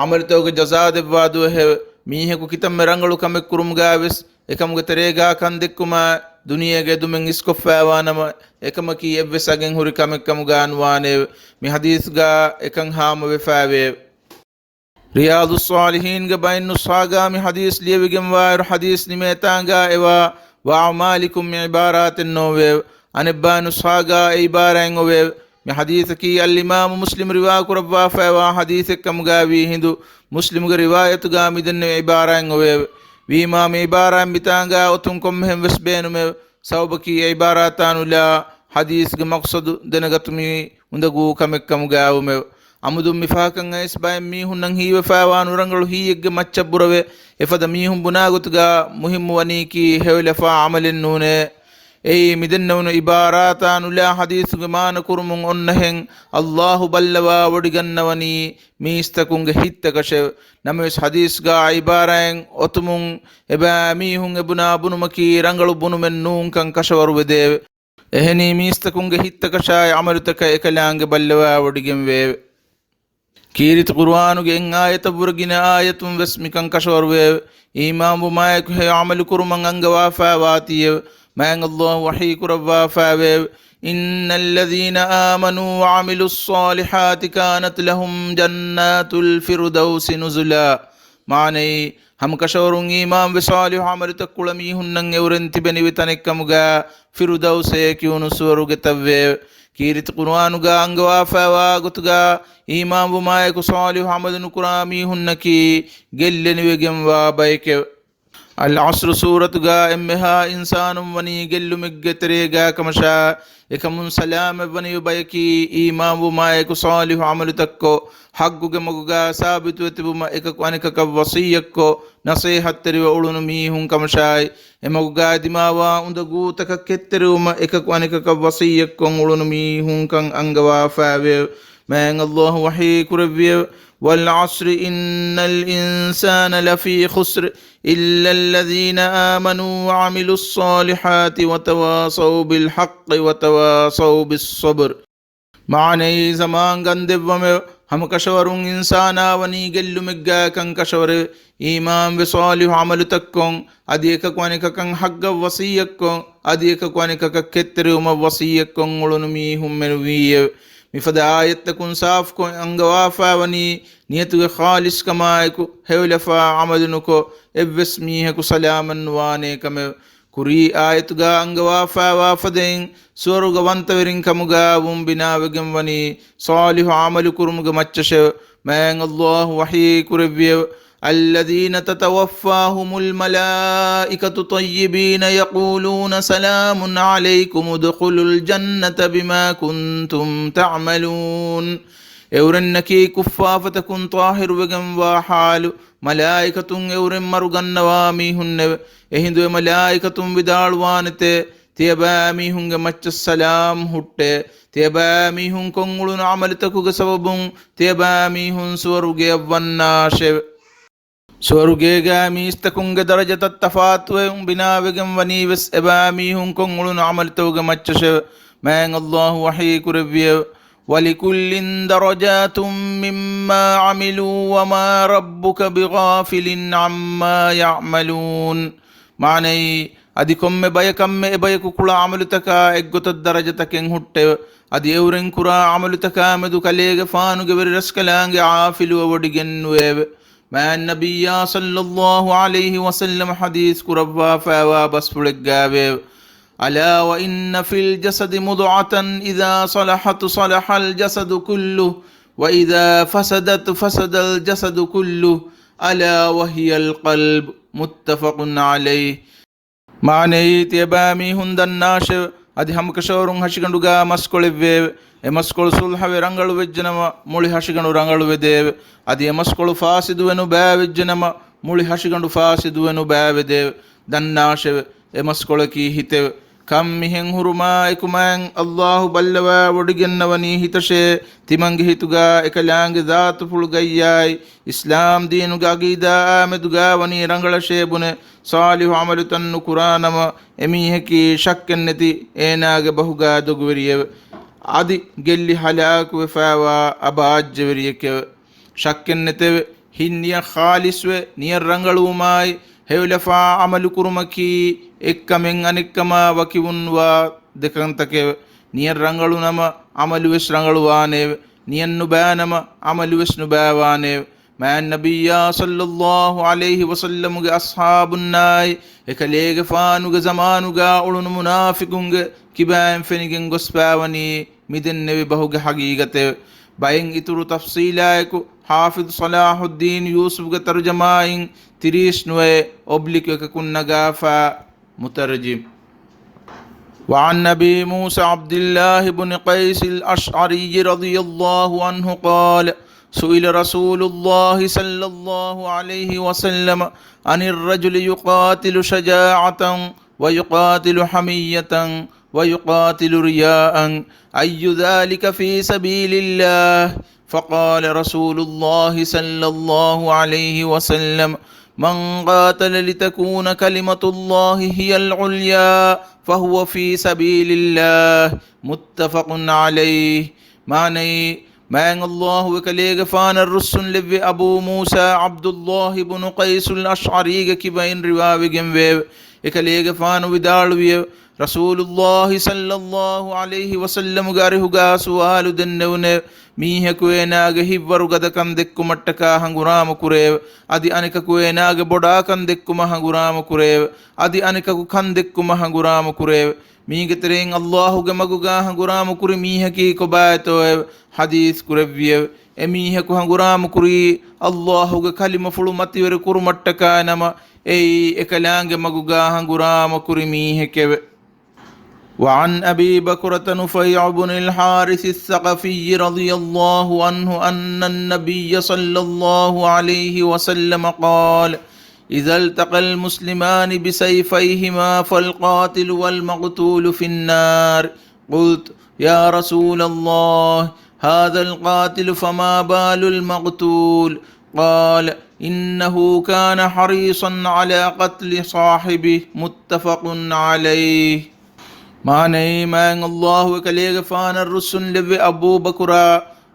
ޢަމަލުތަކުގެ ޖަޒާ ދެއްވާ ދުވަހެވެ. މީހަކު ކިތަންމެ ރަނގަޅު ކަމެއް ކުރުމުގާ ވެސް އެކަމުގެ ތެރޭގާ ކަން ދެއްކުމާ ދުނިޔޭގެ އެދުމެއް އިސްކޮށްފައިވާ ނަމަ، އެކަމަކީ އެއްވެސް އަގެއް ހުރި ކަމެއް ކަމުގާ ނުވާނެއެވެ. މި ޙަދީޘްގާ އެކަން ހާމަވެފައިވެއެވެ. ރިޔާޟުއްޞާލިޙީންގެ ބައެއް ނުސްޚާގާ މި ޙަދީޘް ލިޔެވިގެންވާއިރު، ޙަދީޘް ނިމޭތާނގާ އެވާ، وأعمالكم މި ޢިބާރާތެއް ނޯވެއެވެ. އަނެއްބައި ނުސްޚާގާ އެ ޢިބާރާތް އޮވެއެވެ. މި ޙަދީޘަކީ އަލްއިމާމު މުސްލިމް ރިވާ ކުރައްވާފައިވާ ޙަދީޘެއް ކަމުގާ ވީ ހިނދު، މުސްލިމުގެ ރިވާޔަތުގާ މިދެންނެވި ޢިބާރާތް އޮވެއެވެ. ވީމާ މި ޢިބާރާތް މިތާނގާ އޮތުން ކޮންމެހެން ވެސް ބޭނުމެވެ. ސަބަބަކީ އެ ޢިބާރާތާ ނުލާ ޙަދީޘްގެ މަޤްޞަދު ދެނެގަތުމީ އުނދަގޫ ކަމެއް ކަމުގާވުމެވެ. އަމުދުން މި ފަހަކަށް އައިސް ބައެއް މީހުންނަށް ހީވެފައިވާ ނުރަނގަޅު ހީއެއްގެ މައްޗަށް ބުރަވެ، އެފަދަ މީހުން ބުނާ ގޮތުގާ މުހިއްމު ވަނީކީ ހެޔޮލަފާ ޢަމަލެއް ނޫނޭ. އެއީ މިދެންނެވުނު ޢިބާރާތާ ނުލާ ޙަދީޘުގެ މާނަ ކުރުމުން އޮންނަހެން ﷲ ބައްލަވާ ވޮޑިގަންނަވަނީ މީސްތަކުންގެ ހިތްތަކަށެވެ. ނަމަވެސް ޙަދީޘްގާ ޢިބާރާތް އޮތުމުން އެބައިމީހުން އެބުނާ ބުނުމަކީ ރަނގަޅު ބުނުމެއް ނޫންކަން ކަށަވަރުވެދެއެވެ. އެހެނީ މީސްތަކުންގެ ހިތްތަކަށާއި ޢަމަލުތަކަށް އެކަލާނގެ ބައްލަވާވޮޑިގެންވެއެވެ. ކީރިތި ޤުރުއާނުގެ އެއް އާޔަތަށްވުރެ ގިނަ އާޔަތުން ވެސް މިކަން ކަށަވަރުވެއެވެ. އީމާންވުމާއެކު ހެޔޮ ޢަމަލު ކުރުމަށް އަންގަވާފައިވާތީއެވެ. މާތް ﷲ ވަޙީ ކުރައްވާފައިވެއެވެ. إن الذين آمنوا وعملوا الصالحات كانت لهم جنات الفردوس نزلا. މާނައީ، ހަމަކަށަވަރުން އީމާންވެ ޞާލިޙު ޢަމަލުތައް ކުޅަ މީހުންނަށް އެއުރެން ތިބެނިވި ތަނެއްކަމުގާ ފިރުދައުސޭ ކިޔުނު ސުވަރުގެތައްވެއެވެ. ކީރިތި ޤުރުއާނުގާ އަންގަވާފައިވާ ގޮތުގާ އީމާންވުމާއެކު ޞާލިޙު ޢަމަލު ނުކުރާ މީހުންނަކީ ގެއްލެނިވެގެންވާ ބައެކެވެ. އަލްޢަޞްރު ސޫރަތުގާ އެންމެހާ އިންސާނުން ވަނީ ގެއްލުމެއްގެ ތެރޭގާ ކަމަށާ، އެކަމުން ސަލާމަތްވަނިވި ބަޔަކީ އީމާންވުމާއެކު ޞާލިޙު ޢަމަލުތައްކޮށް، ޙައްޤުގެ މަގުގާ ސާބިތުވެ ތިބުމަށް އެކަކު އަނެކަކަށް ވަޞިއްޔަތްކޮށް، ނަޞޭޙަތްތެރިވެ އުޅުނު މީހުން ކަމަށާއި، އެމަގުގާ ދިމާވާ އުނދަގޫތަކަށް ކެތްތެރިވުމަށް އެކަކު އަނެކަކަށް ވަޞިއްޔަތްކޮށް އުޅުނު މީހުންކަން އަންގަވާފައިވެއެވެ. މާތް ﷲ ވަޙީ ކުރެއްވިއެވެ. والعصر إن الإنسان لفي خسر إلا الذين آمنوا وعملوا الصالحات وتواصوا بالحق وتواصوا بالصبر. މާނައީ، ޒަމާން ގަންދެއްވަމެވެ. ހަމަކަށަވަރުން އިންސާނާ ވަނީ ގެއްލުމެއްގާ ކަން ކަށަވަރެވެ. އީމާންވެ ޞާލިޙު ޢަމަލުތައްކޮށް، އަދި އެކަކު އަނެކަކަށް ޙައްޤަށް ވަޞިއްޔަތްކޮށް، އަދި އެކަކު އަނެކަކަށް ކެތްތެރިވުމަށް ވަޞިއްޔަތްކޮށް އުޅުނު މީހުންމެނުވީއެވެ. މިފަދަ އާޔަތްތަކުން ސާފުކޮށް އަންގަވާފައިވަނީ، ނިޔަތުގެ ޚާލިޞްކަމާއެކު ހެޔޮލަފާ ޢަމަލު ނުކޮށް، އެއްވެސް މީހަކު ސަލާމަތް ނުވާނޭ ކަމެވެ. ކުރީ އާޔަތުގާ އަންގަވާފައިވާ ފަދައިން، ސުވަރުގަވަންތަވެރިން ކަމުގާ ވުން ބިނާވެގެން ވަނީ، ޞާލިޙު ޢަމަލު ކުރުމުގެ މައްޗަށެވެ. މާތް ﷲ ވަޙީ ކުރެއްވިއެވެ. الذين تتوفاهم الملائكة طيبين يقولون سلام عليكم ادخلوا الجنة بما كنتم تعملون. އެއުރެންނަކީ ކުއްފާފަތަކުން ޠާހިރުވެގެންވާ ޙާލު، މަލާއިކަތުން އެއުރެން މަރު ގަންނަވާ މީހުންނެވެ. އެހިނދު އެ މަލާއިކަތުން ވިދާޅުވާނެތޭ، ތިޔަބައިމީހުންގެ މައްޗަށް ސަލާމް ހުއްޓޭ. ތިޔަބައިމީހުން ކޮށްއުޅުނު ޢަމަލުތަކުގެ ސަބަބުން ތިޔަބައިމީހުން ސުވަރުގެއަށް ވަންނާށެވެ. ސުވަރުގޭގައި މީސްތަކުންގެ ދަރަޖަތައް ތަފާތުވެ ބިނާވެގެން ވަނީވެސް އެބައިމީހުން ކޮށްއުޅުނު ޢަމަލުތަކުގެ މައްޗަށެވެ. މާތް ﷲ ވަޙީ ކުރެއްވިއެވެ. ولكل درجات مما عملوا وما ربك بغافل عما يعملون. މާނައީ، އަދި ކޮންމެ ބަޔަކަށްމެ އެބަޔަކު ކުޅަ ޢަމަލުތަކާ އެއްގޮތަށް ދަރަޖަތަކެއް ހުއްޓެވެ. އަދި އެއުރެން ކުރާ ޢަމަލުތަކާމެދު ކަލޭގެފާނުގެ ވެރިރަސްކަލާނގެ ޣާފިލުވެވޮޑިގެން ނުވެއެވެ. މާތް ނަބިއްޔާ ޞައްލައްލާހު ޢަލައިހި ވަސައްލަމަ ޙަދީޘް ކުރައްވާފައިވާ ބަސްފުޅެއްގައިވެއެވެ. ألا وإن في الجسد مضغة إذا صلحت صلح الجسد كله وإذا فسدت فسد الجسد كله ألا وهي القلب. متفق عليه. މާނައީ، ތިޔަބައިމީހުން ދަންނާށެވެ. އަދި ހަމަކަށަވަރުން ހަށިގަނޑުގަ މަސްކޮޅެއްވެއެވެ. އެ މަސްކޮޅު ޞުލްޙަވެ ރަނގަޅުވެއްޖެނަމަ، މުޅި ހަށިގަނޑު ރަނގަޅުވެދެއެވެ. އަދި އެ މަސްކޮޅު ފާސިދުވެ ނުބައިވެއްޖެނަމަ، މުޅި ހަށިގަނޑު ފާސިދުވެ ނުބައިވެދެއެވެ. ދަންނާށެވެ. އެ މަސްކޮޅަކީ ހިތެވެ. ކަން މިހެން ހުރުމާއެކު މާތް ﷲ ބައްލަވާ ވޮޑިގެންނަވަނީ ހިތަށޭ، ތިމަންގެ ހިތުގަ އެކަލާނގެ ޒާތުފުޅުގައްޔާއި، އިސްލާމް ދީނުގެ އަގީދާއާ މެދުގަ ވަނީ ރަނގަޅަށޭ ބުނެ، ޞާލިޙު ޢަމަލުތައް ނުކުރާނަމަ، އެމީހަކީ ޝައްކެއްނެތި އޭނާގެ ބަހުގަ ދޮގުވެރިއެވެ. އަދި ގެއްލި ހަލާކުވެފައިވާ އަބާއްޖަވެރިއެކެވެ. ޝައްކެއްނެތެވެ. ހިތް ނިޔަތް ޚާލިޞްވެ، ނިޔަތް ރަނގަޅުވުމާއި، ހެޔޮލަފާ ޢަމަލު ކުރުމަކީ، އެއްކަމެއް އަނެއްކަމާ ވަކިވުންވާ ދެކަންތަކެވެ. ނިޔަތް ރަނގަޅުނަމަ، ޢަމަލުވެސް ރަނގަޅުވާނެއެވެ. ނިޔަތް ނުބައިނަމަ، ޢަމަލުވެސް ނުބައިވާނެއެވެ. މާތް ނަބިއްޔާ ޞައްލައްލާހު ޢަލައިހި ވަސައްލަމުގެ އަޞްޙާބުންނާއި، އެކަލޭގެފާނުގެ ޒަމާނުގަ އުޅުނު މުނާފިޤުންގެ ކިބައިން ފެނިގެން ގޮސްފައިވަނީ، މިދެންނެވި ބަހުގެ ޙަޤީޤަތެވެ. ބައެއް އިތުރު ތަފްޞީލާއެކު، ޙާފިޡު ޞަލާޙުއްދީން ޔޫސުފްގެ ތަރުޖަމާއިން ތިރީސް ނުވައެއް އޮބްލިކް އެކަކުން ނަގާފަ. مترجم. وعن أبي موسى عبد الله بن قيس الأشعري رضي الله عنه قال: سئل رسول الله صلى الله عليه وسلم عن الرجل يقاتل شجاعة ويقاتل حمية ويقاتل رياء، أي ذلك في سبيل الله؟ فقال رسول الله صلى الله عليه وسلم: من قاتل لتكون كلمة الله هي العليا فهو في سبيل الله. متفق عليه. މާނައީ، މާތް ﷲ އެކަލޭގެފާނަށް ރުއްސުންލެއްވި އަބޫ މޫސާ ޢަބްދުﷲ ބުނު ޤައިސުލް އަޝްޢަރީގެ ކިބައިން ރިވާވެގެންވެއެވެ. އެކަލޭގެފާނު ވިދާޅުވިއެވެ. ރަސޫލުﷲ ޞައްލަﷲ ޢަލައިހި ވަސައްލަމުގެ އަރިހުގަ ސުވާލު ދެންނެވުނެވެ. މީހަކު އޭނާގެ ހިތްވަރު ގަދަކަން ދެއްކުމަށްޓަކާ ހަނގުރާމަ ކުރެއެވެ. އަދި އަނެކަކު އޭނާގެ ބޮޑާކަން ދެއްކުމަށް ހަނގުރާމަ ކުރެއެވެ. އަދި އަނެކަކު ކަން ދެއްކުމަށް ހަނގުރާމަ ކުރެއެވެ. މީގެ ތެރެއިން ﷲ ގެ މަގުގަ ހަނގުރާމަ ކުރި މީހަކީ ކޮބާތޯއެވެ؟ ޙަދީޘް ކުރެއްވިއެވެ. އެމީހަކު ހަނގުރާމަ ކުރީ ﷲ ގެ ކަލިމަފުޅު މަތިވެރި ކުރުމަށްޓަކާ ނަމަ، އެއީ އެކަލާނގެ މަގުގަ ހަނގުރާމަ ކުރި މީހެކެވެ. وعن أبي بكرة نفيع بن الحارث الثقفي رضي الله عنه أن النبي صلى الله عليه وسلم قال: إذا التقى المسلمان بسيفيهما فالقاتل والمقتول في النار. قلت: يا رسول الله، هذا القاتل فما بال المقتول؟ قال: إنه كان حريصا على قتل صاحبه. متفق عليه. މާނައީ، މާތް ﷲ އެކަލޭގެފާނަށް ރުއްސުންލެއްވި އަބޫ ބަކުރާ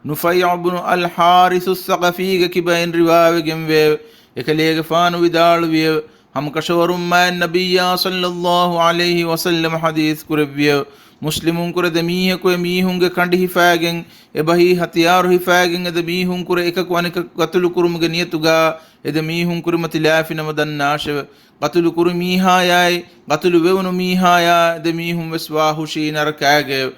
ނުފައިޢު ބުނު އަލް ޙާރިޘު އައްޘަޤަފީގެ ކިބައިން ރިވާވެގެންވެއެވެ. އެކަލޭގެފާނު ވިދާޅުވިއެވެ. ހަމަކަށަވަރުން މާތް ނަބިއްޔާ ޞައްލައްލާހު ޢަލައިހި ވަސައްލަމަ ޙަދީޘް ކުރެއްވިއެވެ. މުސްލިމުންކުރެ ދެ މީހަކު އެ މީހުންގެ ކަނޑި ހިފާގެން، އެބަހީ ހަތިޔާރު ހިފާގެން އެ ދެ މީހުންކުރެ އެކަކު އަނެކަކު ޤަތުލު ކުރުމުގެ ނިޔަތުގަ އެ ދެ މީހުން ކުރިމަތިލާފިނަމަ ދަންނާށެވެ. ޤަތުލު ކުރި މީހާޔާއި، ޤަތުލު ވެވުނު މީހާޔާ ދެ މީހުން ވެސް ވާ ހުށީ ނަރަކާގައެވެ.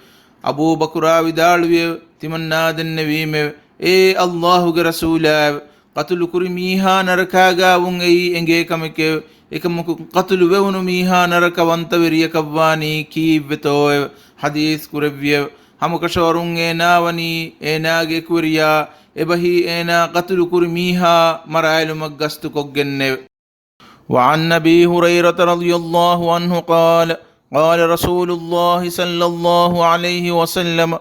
އަބޫ ބަކުރާ ވިދާޅުވިއެވެ. ތިމަންނާ ދެންނެވީމެވެ. އޭ ﷲ ގެ ރަސޫލާއެވެ. ޤަތުލު ކުރި މީހާ ނަރަކާގަ ވުން އެއީ އެނގޭ ކަމެކެވެ. އެކަމަކު، ޤަތުލު ވެވުނު މީހާ ނަރަކަވަންތަވެރިޔަކަށްވާނީ ކީއްވެތޯއެވެ؟ ޙަދީޘް ކުރެއްވިއެވެ. ހަމަކަށަވަރުން އޭނާވަނީ އޭނާގެ އެކުވެރިޔާ އެބަހީ އޭނާ ޤަތުލުކުރި މީހާ މަރާލުމަށް ގަސްތުކޮށްގެންނެވެ. وعن أبي هريرة رضي الله عنه قال، قال رسول الله صلى الله عليه وسلم: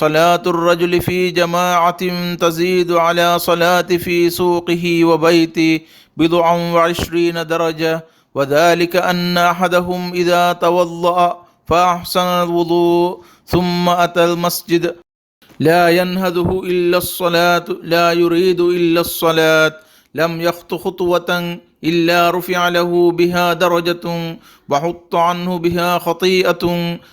صلاة الرجل في جماعة تزيد على صلاة في سوقه وبيته بضعا وعشرين درجة، وذلك أن أحدهم إذا توضأ فأحسن الوضوء ثم أتى المسجد لا ينهزه إلا الصلاة، لا يريد إلا الصلاة، لم يخط خطوة إلا رفع له بها درجة وحط عنه بها خطيئة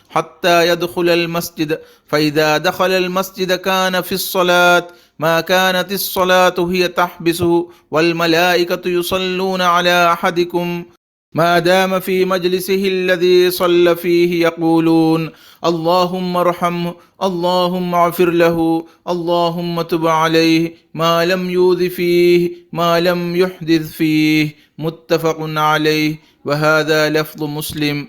حتى يدخل المسجد، فإذا دخل المسجد كان في الصلاة ما كانت الصلاة هي تحبسه، والملائكة يصلون على أحدكم ما دام في مجلسه الذي صلى فيه يقولون: اللهم ارحمه، اللهم اغفر له، اللهم تب عليه، ما لم يؤذ فيه، ما لم يحدث فيه. متفق عليه، وهذا لفظ مسلم.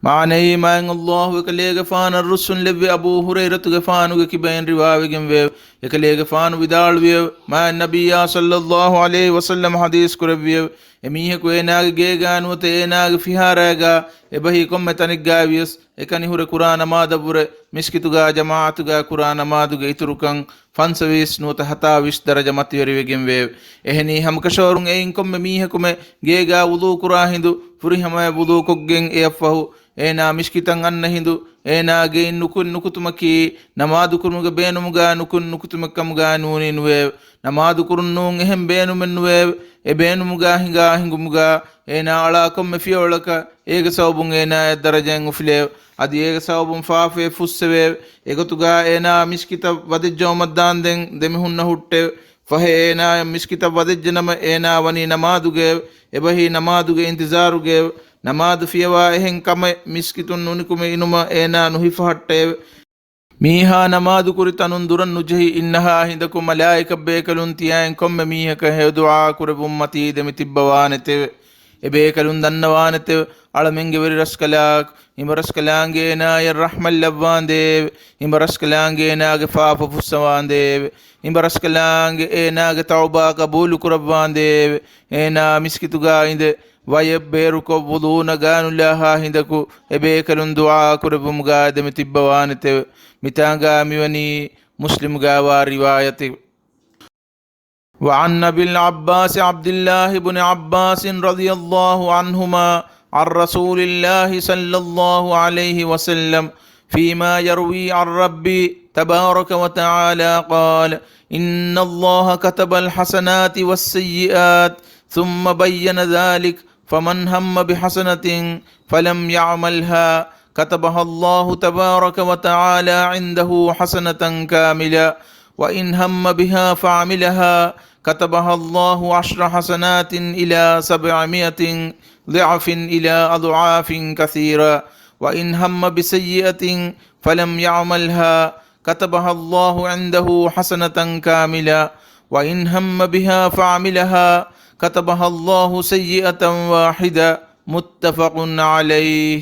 މާނައީ، މާތް ﷲ އެކަލޭގެފާނަށް ރުއްސުންލެއްވި އަބޫ ހުރައިރަތުގެފާނުގެ ކިބައިން ރިވާވެގެންވެއެވެ. އެކަލޭގެފާނު ވިދާޅުވިއެވެ. މާތް ނަބިއްޔާ ޞައްލައްލާހު ޢަލައިހި ވަސައްލަމަ ޙަދީޘް ކުރެއްވިއެވެ. އެމީހަކު އޭނާގެ ގޭގާ ނުވަތަ އޭނާގެ ފިހާރައިގާ އެބަހީ ކޮންމެ ތަނެއްގާ ވިޔަސް، އެކަނި ހުރެ ކުރާ ނަމާދަށްވުރެ މިސްކިތުގާ ޖަމާޢަތުގާ ކުރާ ނަމާދުގެ އިތުރުކަން ފަންސަވީސް ނުވަތަ ހަތާވީސް ދަރަޖަ މަތިވެރިވެގެންވެއެވެ. އެހެނީ ހަމަކަށަވަރުން އެއިން ކޮންމެ މީހަކުމެ ގޭގާ ވުޟޫ ކުރާ ހިނދު ފުރިހަމަޔަށް ވުޟޫކޮށްގެން އެއަށްފަހު އޭނާ މިސްކިތަށް އަންނަ ހިނދު، އޭނާ ގެއިން ނުކުތް ނުކުތުމަކީ، ނަމާދުކުރުމުގެ ބޭނުމުގާ ނުކުތް ނުކުތުމެއް ކަމުގާ ނޫނީ ނުވެއެވެ. ނަމާދުކުރުން ނޫން އެހެން ބޭނުމެއް ނުވެއެވެ. އެ ބޭނުމުގާ ހިނގާ ހިނގުމުގާ، އޭނާ އަޅާ ކޮންމެ ފިޔަވަޅަކަށް އޭގެ ސަބަބުން އޭނާޔަށް ދަރަޖައެއް އުފުލެއެވެ. އަދި އޭގެ ސަބަބުން ފާފައެއް ފުއްސެވެއެވެ. އެގޮތުގާ އޭނާ މިސްކިތަށް ވަދެއްޖައުމަށްދާންދެން ދެމިހުންނަ ހުއްޓެވެ. ފަހެ އޭނާޔަށް މިސްކިތަށް ވަދެއްޖެނަމަ އޭނާ ވަނީ ނަމާދުގައެވެ. އެބަހީ ނަމާދުގެ އިންތިޒާރުގައެވެ. ނަމާދު ފިޔަވާ އެހެން ކަމެއް މިސްކިތުން ނުނިކުމެ އިނުމަށް އޭނާ ނުހިފަހައްޓައެވެ. މީހާ ނަމާދުކުރި ތަނުން ދުރަށް ނުޖެހި އިންނަހާ ހިނދަކު މަލާއިކަ ބޭކަލުން ތިޔައިން ކޮންމެ މީހަކަށް ހެޔޮ ދުޢާ ކުރެއްވުން މަތީ ދެމިތިއްބަވާނެތެވެ. އެ ބޭކަލުން ދަންނަވާނެތެވެ. އަޅަމެންގެ ވެރިރަސްކަލާކޮ، އިބަރަސްކަލާނގެ އޭނާޔަށް ރަޙްމަތް ލައްވާނދޭވެ. އިބަރަސްކަލާނގެ އޭނާގެ ފާފަ ފުއްސަވާނދޭވެ. އިބަރަސްކަލާނގެ އޭނާގެ ތައުބާ ޤަބޫލު ކުރައްވާނދޭވެ. އޭނާ މިސްކިތުގާ އިނދެ ވަޔެއް ބޭރުކޮށް ވުޟޫ ނަގާނުލާހާ ހިނދަކު އެ ބޭކަލުން ދުޢާ ކުރެއްވުމުގާ ދެމިތިއްބަވާނެތެވެ. މިތާނގާ މިވަނީ މުސްލިމުގާވާ ރިވާޔަތެއް. وعن أبي العباس عبد الله بن عباس رضي الله عنهما عن رسول الله صلى الله عليه وسلم فيما يروي عن ربي تبارك وتعالى قال: إن الله كتب الحسنات والسيئات ثم بين ذلك، فمن هم بحسنة فلم يعملها كتبها الله تبارك وتعالى عنده حسنة كاملة، وإن هم بها فعملها كتبها الله عشر حسنات إلى سبعمائة ضعف إلى أضعاف كثيرة، وإن هم بسيئة فلم يعملها كتبها الله عنده حسنة كاملة، وإن هم بها فعملها كتبها الله سيئة واحدة. متفق عليه.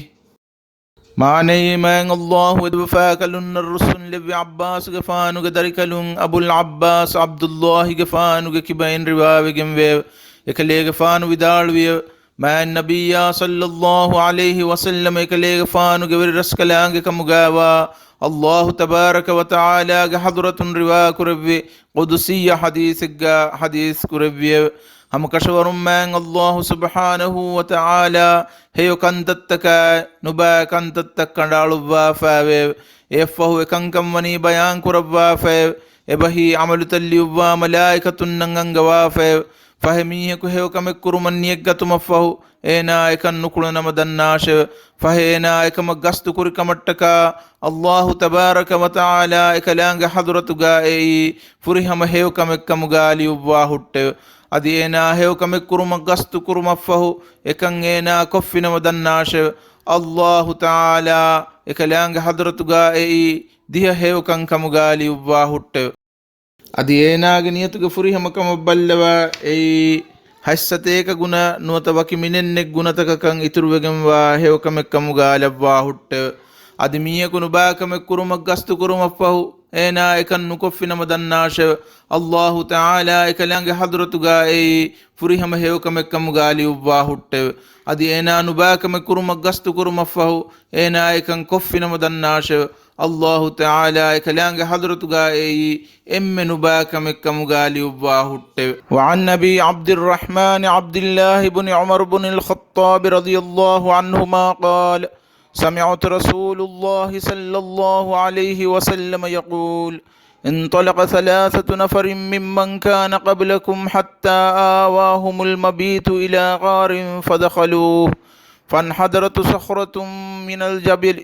މާނައީ، މާތް ﷲ އެދެބަފާކަލުންނަށް ރުއްސުންލެއްވި ޢައްބާސްގެފާނުގެ ދަރިކަލުން އަބުލް ޢައްބާސް ޢަބްދުﷲގެފާނުގެ ކިބައިން ރިވާވެގެންވެއެވެ. އެކަލޭގެފާނު ވިދާޅުވިއެވެ. މާތް ނަބިއްޔާ ޞައްލައްލާހު ޢަލައިހި ވަސައްލަމަ އެކަލޭގެފާނުގެ ވެރިރަސްކަލާނގެކަމުގާވާ ﷲ ތަބާރަކަ ވަތަޢާލާގެ ޙަޟްރަތުން ރިވާކުރެއްވި ޤުދުސިއްޔަ ޙަދީޘެއްގާ ޙަދީޘް ކުރެއްވިއެވެ. ހަމަކަށަވަރުން މާތް ﷲ ސުބްޙާނަހޫ ވަތަޢާލާ ހެޔޮ ކަންތައްތަކާއި ނުބައި ކަންތައްތައް ކަނޑައަޅުއްވާފައެވެ. އެއަށްފަހު އެކަންކަން ވަނީ ބަޔާން ކުރައްވާފައެވެ. އެބަހީ ޢަމަލުތައް ލިޔުއްވާ މަލާއިކަތުންނަށް އަންގަވާފައެވެ. ފަހެ މީހަކު ހެޔޮ ކަމެއް ކުރުމަށް ނިޔަތްގަތުމަށްފަހު، އޭނާ އެކަން ނުކުޅެ ނަމަ ދަންނާށެވެ. ފަހެ އޭނާ އެކަމަށް ގަސްތުކުރި ކަމަށްޓަކާ، ﷲ ތަބާރަކަ ވަތަޢާލާ އެކަލާނގެ ޙަޟްރަތުގާ އެއީ ފުރިހަމަ ހެޔޮ ކަމެއް ކަމުގާ ލިޔުއްވާ ހުއްޓެވެ. އަދި އޭނާ ހެޔޮ ކަމެއް ކުރުމަށް ގަސްތު ކުރުމަށްފަހު، އެކަން އޭނާ ކޮށްފި ނަމަ ދަންނާށެވެ. ﷲ ތަޢާލާ އެކަލާނގެ ޙަޟްރަތުގާ އެއީ ދިހަ ހެޔޮ ކަން ކަމުގާ ލިޔުއްވާ ހުއްޓެވެ. އަދި އޭނާގެ ނިޔަތުގެ ފުރިހަމަ ކަމަށް ބައްލަވާ އެއީ ހަތްސަތޭކަ ގުނަ ނުވަތަ ވަކި މިނެންނެއް ގުނަތަކަކަށް އިތުރުވެގެންވާ ހެޔޮ ކަމެއް ކަމުގާ ލައްވާ ހުއްޓެވެ. އަދި މީހަކު ނުބާކަމެއް ކުރުމަށް ގަސްތުކުރުމަށްފަހު، އޭނާ އެކަން ނުކޮށްފިނަމަ ދަންނާށެވެ. އައްލާހު ތަޢާލާ އެކަލާނގެ ޙަޟްރަތުގާ އެއީ ފުރިހަމަ ހެޔޮކަމެއްކަމުގާ ލިޔުއްވާ ހުއްޓެވެ. އަދި އޭނާ ނުބާކަމެއް ކުރުމަށް ގަސްތުކުރުމަށްފަހު، އޭނާ އެކަން ކޮށްފިނަމަ ދަންނާށެވެ. އައްލާހު ތަޢާލާ އެކަލާނގެ ޙަޟްރަތުގާ އެއީ އެންމެ ނުބާކަމެއްކަމުގާ ލިޔުއްވާ ހުއްޓެވެ. وعن أبي عبد الرحمن عبد الله بن عمر بن الخطاب رضي الله عنهما قال: سمعت رسول الله صلى الله عليه وسلم يقول: انطلق ثلاثة نفر ممن كان قبلكم حتى آواهم المبيت إلى غار فدخلوه، فانحدرت صخرة من الجبل